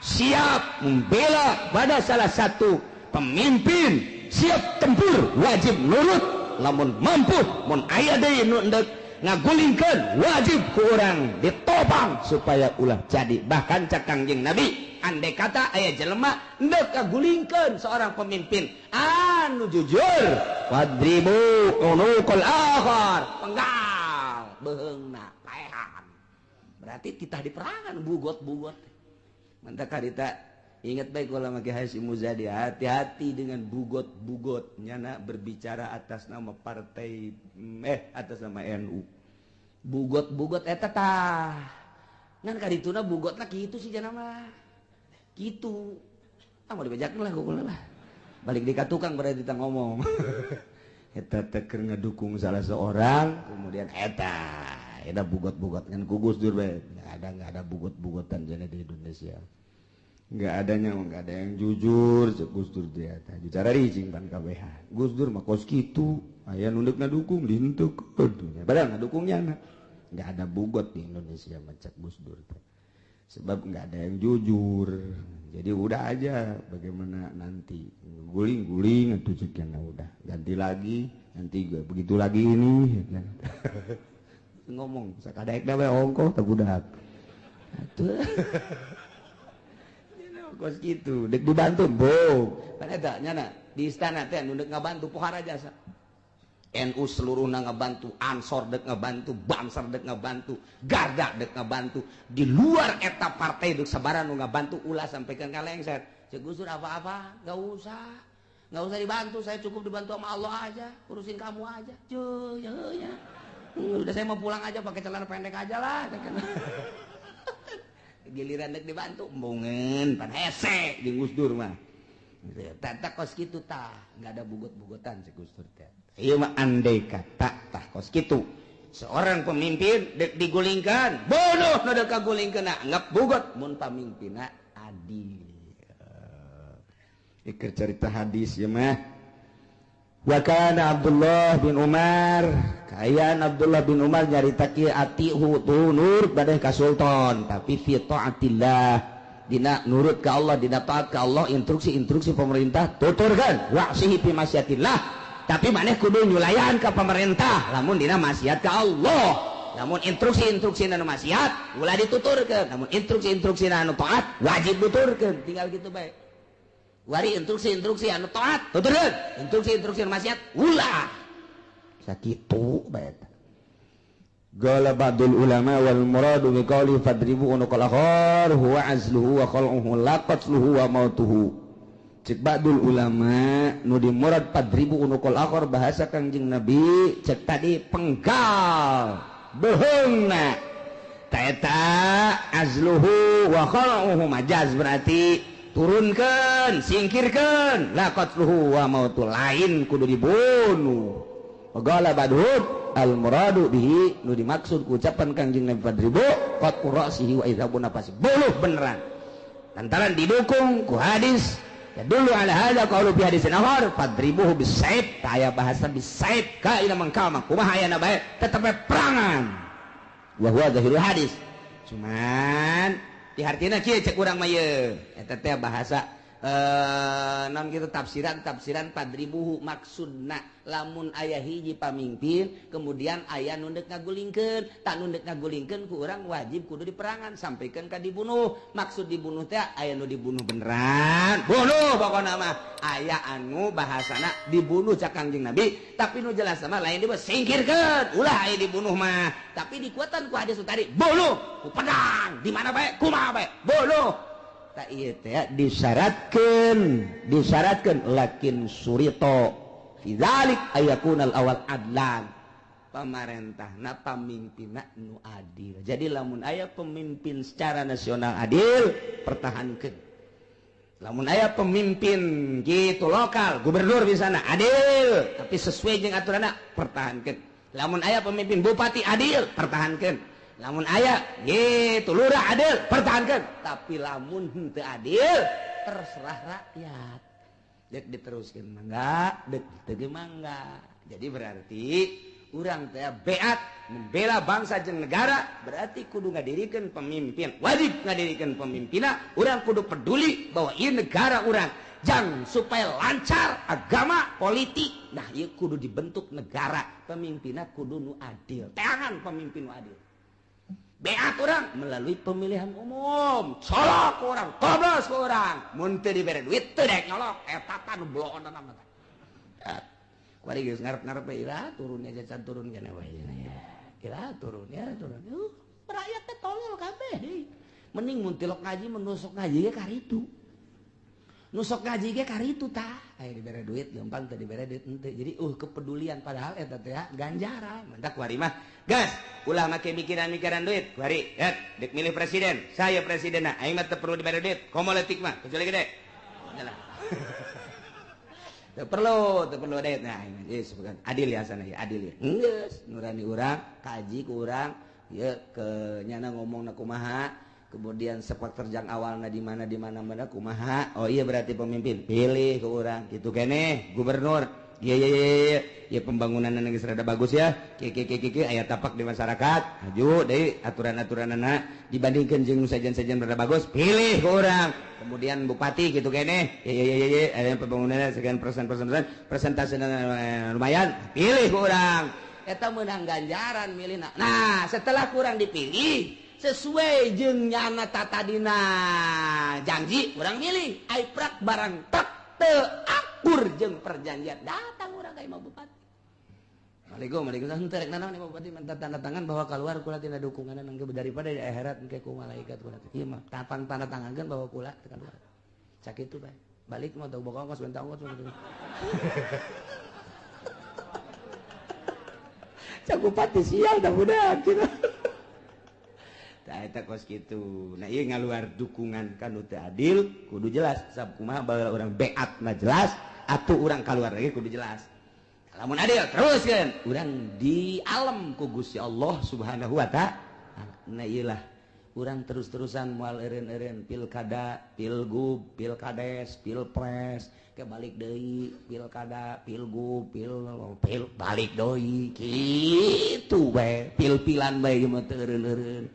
siap membela pada salah satu pemimpin siap tempur wajib nurut lamun mampu mun aya deui nu endek ngagulingkeun wajib ku urang ditopang supaya ulah jadi bahkan cak Kangjeng Nabi andai kata aya jelema endek ngagulingkeun seorang pemimpin anu jujur fadribu unuqal akhar penggal beheungna paehan berarti titah diperangan bugot-bugot mantap karita ingat baik kalau make Hasyim Muzadi hati-hati dengan bugot-bugot nyana berbicara atas nama partai atas nama NU bugot-bugot eta tah ngan kadituna bugotna kitu sih jana mah kitu ah mau dibejakeun lah gua lah balik di ka tukang berarti kita ngomong eta teh keur ngedukung salah seorang kemudian eta eta bugot-bugot ngan ku Gus Dur bae enggak ada bugot-bugotan jana di Indonesia nggak adanya nggak ada yang jujur Gus Dur dia bicara ricing pan KBH Gus Dur mah kos kitu aya nu deuk ngadukung dihentuk padahal ngadukungnya nggak ada bugot di Indonesia macet Gus Dur sebab nggak ada yang jujur jadi udah aja bagaimana nanti guling-guling atau cekian udah ganti lagi nanti gue begitu lagi ini ngomong sakadaek we ongkoh teu budak atuh kos gitu dek dibantu bo kan eta nyana di istana teh nu deuk ngabantu pohara jasa NU seluruhna ngabantu, Ansor dek ngabantu, Banser dek ngabantu, Garda dek ngabantu. Di luar eta partai dek sabaran nu ngabantu, ulah sampaikan ka lengser. Cek Gus Dur apa-apa, nggak usah. Nggak usah dibantu, saya cukup dibantu sama Allah aja, urusin kamu aja. Cuy, ya, ya. Udah, saya mau pulang aja pakai celana pendek aja lah. Giliran dek dibantu, embungeun, pan hese jeung Gus Dur mah. Tata kos kitu tah, nggak ada bugot-bugotan si Gus Dur teh. Ieu mah andai kata tah kos kitu. Seorang pemimpin dek digulingkan, bunuh nu dek kagulingkeun, anggap bugot mun pamimpinna adil. Iker cerita hadis ya mah. Wa kana Abdullah bin Umar, kaayaan Abdullah bin Umar nyarita kieu, atihu tuh nurut badan ka sultan, tapi fi taatillah, dina nurut ke Allah, dina taat ke Allah. Instruksi-instruksi pemerintah tuturkan, wa'sihi fi maksiatillah, tapi maneh kudu nyulayan ke pemerintah lamun dina maksiat ke Allah. Namun instruksi-instruksi anu maksiat ulah dituturkeun, namun instruksi-instruksi anu taat wajib tuturkeun. Tinggal gitu bae. Wari instruksi-instruksi anu taat tuturkeun, instruksi-instruksi anu maksiat ulah. Sakitu bae. Qala ba'dul ulama wal muradu bi qawli fadribu unuqal akhar huwa azluhu wa khal'uhu la qatluhu wa mautuhu. Cek ba'dul ulama, nu dimurad fadribu unuqal akhar bahasa Kangjeng Nabi cek tadi penggal beuheungna ta eta azluhu wa khal'uhu majaz, berarti turunkeun, singkirkeun, la qatluhu wa mautu, lain kudu dibunuh. Qala ba'dhum al muradu bihi, nu dimaksud ucapan Kangjeng Nabi fadribu qat'u ra'sihi wa idhabu nafasi, bunuh beneran, lantaran didukung ku hadis ya dulu ala hadza qaulu fi hadisin akhar fadribuhu bisaif, aya bahasa bisaif kaina mangkama kumaha ayana bae tetep perangan, wa huwa zahirul hadis. Cuman dihartina kieu cek urang mah ye eta teh bahasa non gitu, tafsiran tafsiran fadribuhu maksudna lamun aya hiji pamimpin kemudian aya nu dek ngagulingkeun, tak nu dek ngagulingkeun ku urang wajib kudu diperangan sampaikan ka dibunuh. Maksud dibunuh teh aya nu dibunuh beneran bunuh, pokona mah aya anu bahasana dibunuh cak Kangjeng Nabi, tapi nu jelas mah lain dibunuh, singkirkeun ulah aya dibunuh mah, tapi dikuatan ku hadis tadi bunuh ku pedang di mana bae kumaha bae bunuh. Tak ieu teh disyaratkeun, disyaratkeun lakin surito fi dzalik ayakunal awal adlan, pamarentahna pamimpinna nu adil. Jadi lamun aya pemimpin secara nasional adil, pertahankeun. Lamun aya pemimpin gitu lokal, gubernur misalnya adil tapi sesuai jeung aturanna, pertahankeun. Lamun aya pemimpin bupati adil, pertahankeun. Lamun aya gitu lurah adil, pertahankan. Tapi lamun henteu adil, terserah rakyat dek diteruskeun mangga, dek teu mangga. Jadi berarti urang teh beat membela bangsa jeung negara, berarti kudu ngadirikeun pemimpin, wajib ngadirikeun pemimpinna. Urang kudu peduli bahwa ieu negara urang jang supaya lancar agama politik. Nah, ieu kudu dibentuk negara, pemimpinna kudu nu adil, teangan pemimpin nu adil. Beat orang melalui pemilihan umum, colok orang, coblos orang, mun teu dibere duit teu dek nyolok, eta tah nu bloon mah. Kuari geus ngarep-ngarep we ira turunnya jajan turun kana wae. Ira turun ya turun. Rakyat teh tolol kabeh deui. Mending mun tilok ngaji menusuk ngaji ge karitu. Nusok ngaji ge karitu tah. Aya dibere duit gampang, teu dibere duit henteu. Jadi kepedulian padahal eta teh ganjaran. Mantak kuari mah gas ulah make mikiran-mikiran duit. Kuari ya dek milih presiden, saya presidenna, aing mah teu perlu dibere duit. Komo leutik mah kecuali gede. Yalah. Teu perlu, teu perlu duit. Nah, geus bukan adil ya sana ya, adil ya. Geus nurani urang, kaji ku urang, ieu ke nyana ngomongna kumaha, kemudian sepak terjang awalna di mana, di mana mana kumaha. Oh iya, berarti pemimpin pilih ke urang gitu kene gubernur. Iya iya iya iya, pembangunan geus rada bagus ya, kieu kieu kieu kieu, aya tapak di masyarakat maju deui aturan-aturanna dibandingkeun jeung sajen-sajen rada bagus, pilih ke urang. Kemudian bupati gitu kene, iya iya iya iya, aya pembangunan sekian persen persen persen, persentase lumayan, pilih ke urang. Eta meunang ganjaran milihna. Nah, setelah kurang dipilih sesuai jeung nyana tatadina janji, urang milih ai prak barang tak teu akur jeung perjanjian, datang urang ka imah bupati. Assalamualaikum, waalaikumsalam. Henteu rek nanaon Pak Bupati minta tanda tangan bahwa keluar kula tina dukungan engke daripada di akhirat engke ku malaikat kula. Ieu mah tapang tanda tangankeun bahwa kula teu keluar. Sakitu bae. Balik mah teu boga ongkos benta ongkos. Cak bupati sial dah budak gitu. Tah eta kos kitu. Nah ieu ngaluar dukungan ka nu teu adil kudu jelas. Sabab kumaha baheula urang beatna jelas, atuh urang kaluar lagi kudu jelas. Lamun adil teruskeun urang di alam ku Gusti Allah Subhanahu wa ta'ala. Nah ieu lah urang terus-terusan moal eureun-eureun pilkada, pilgub, pilkades, pilpres, ke balik deui pilkada, pilgub, pil balik deui kitu bae, pil-pilan bae ieu mah teu eureun-eureun.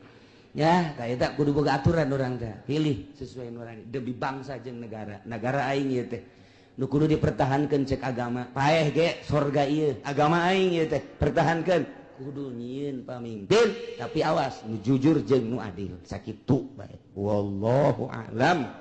Ya, ka eta kudu boga aturan urang teh. Pilih sesuai urang demi bangsa jeung negara. Negara aing ieu teh nu kudu dipertahankeun cek agama. Paeh ge sorga ieu, agama aing ieu teh pertahankeun. Kudu nyieun pamimpin, tapi awas nu jujur jeung nu adil. Sakitu bae. Wallahu a'lam.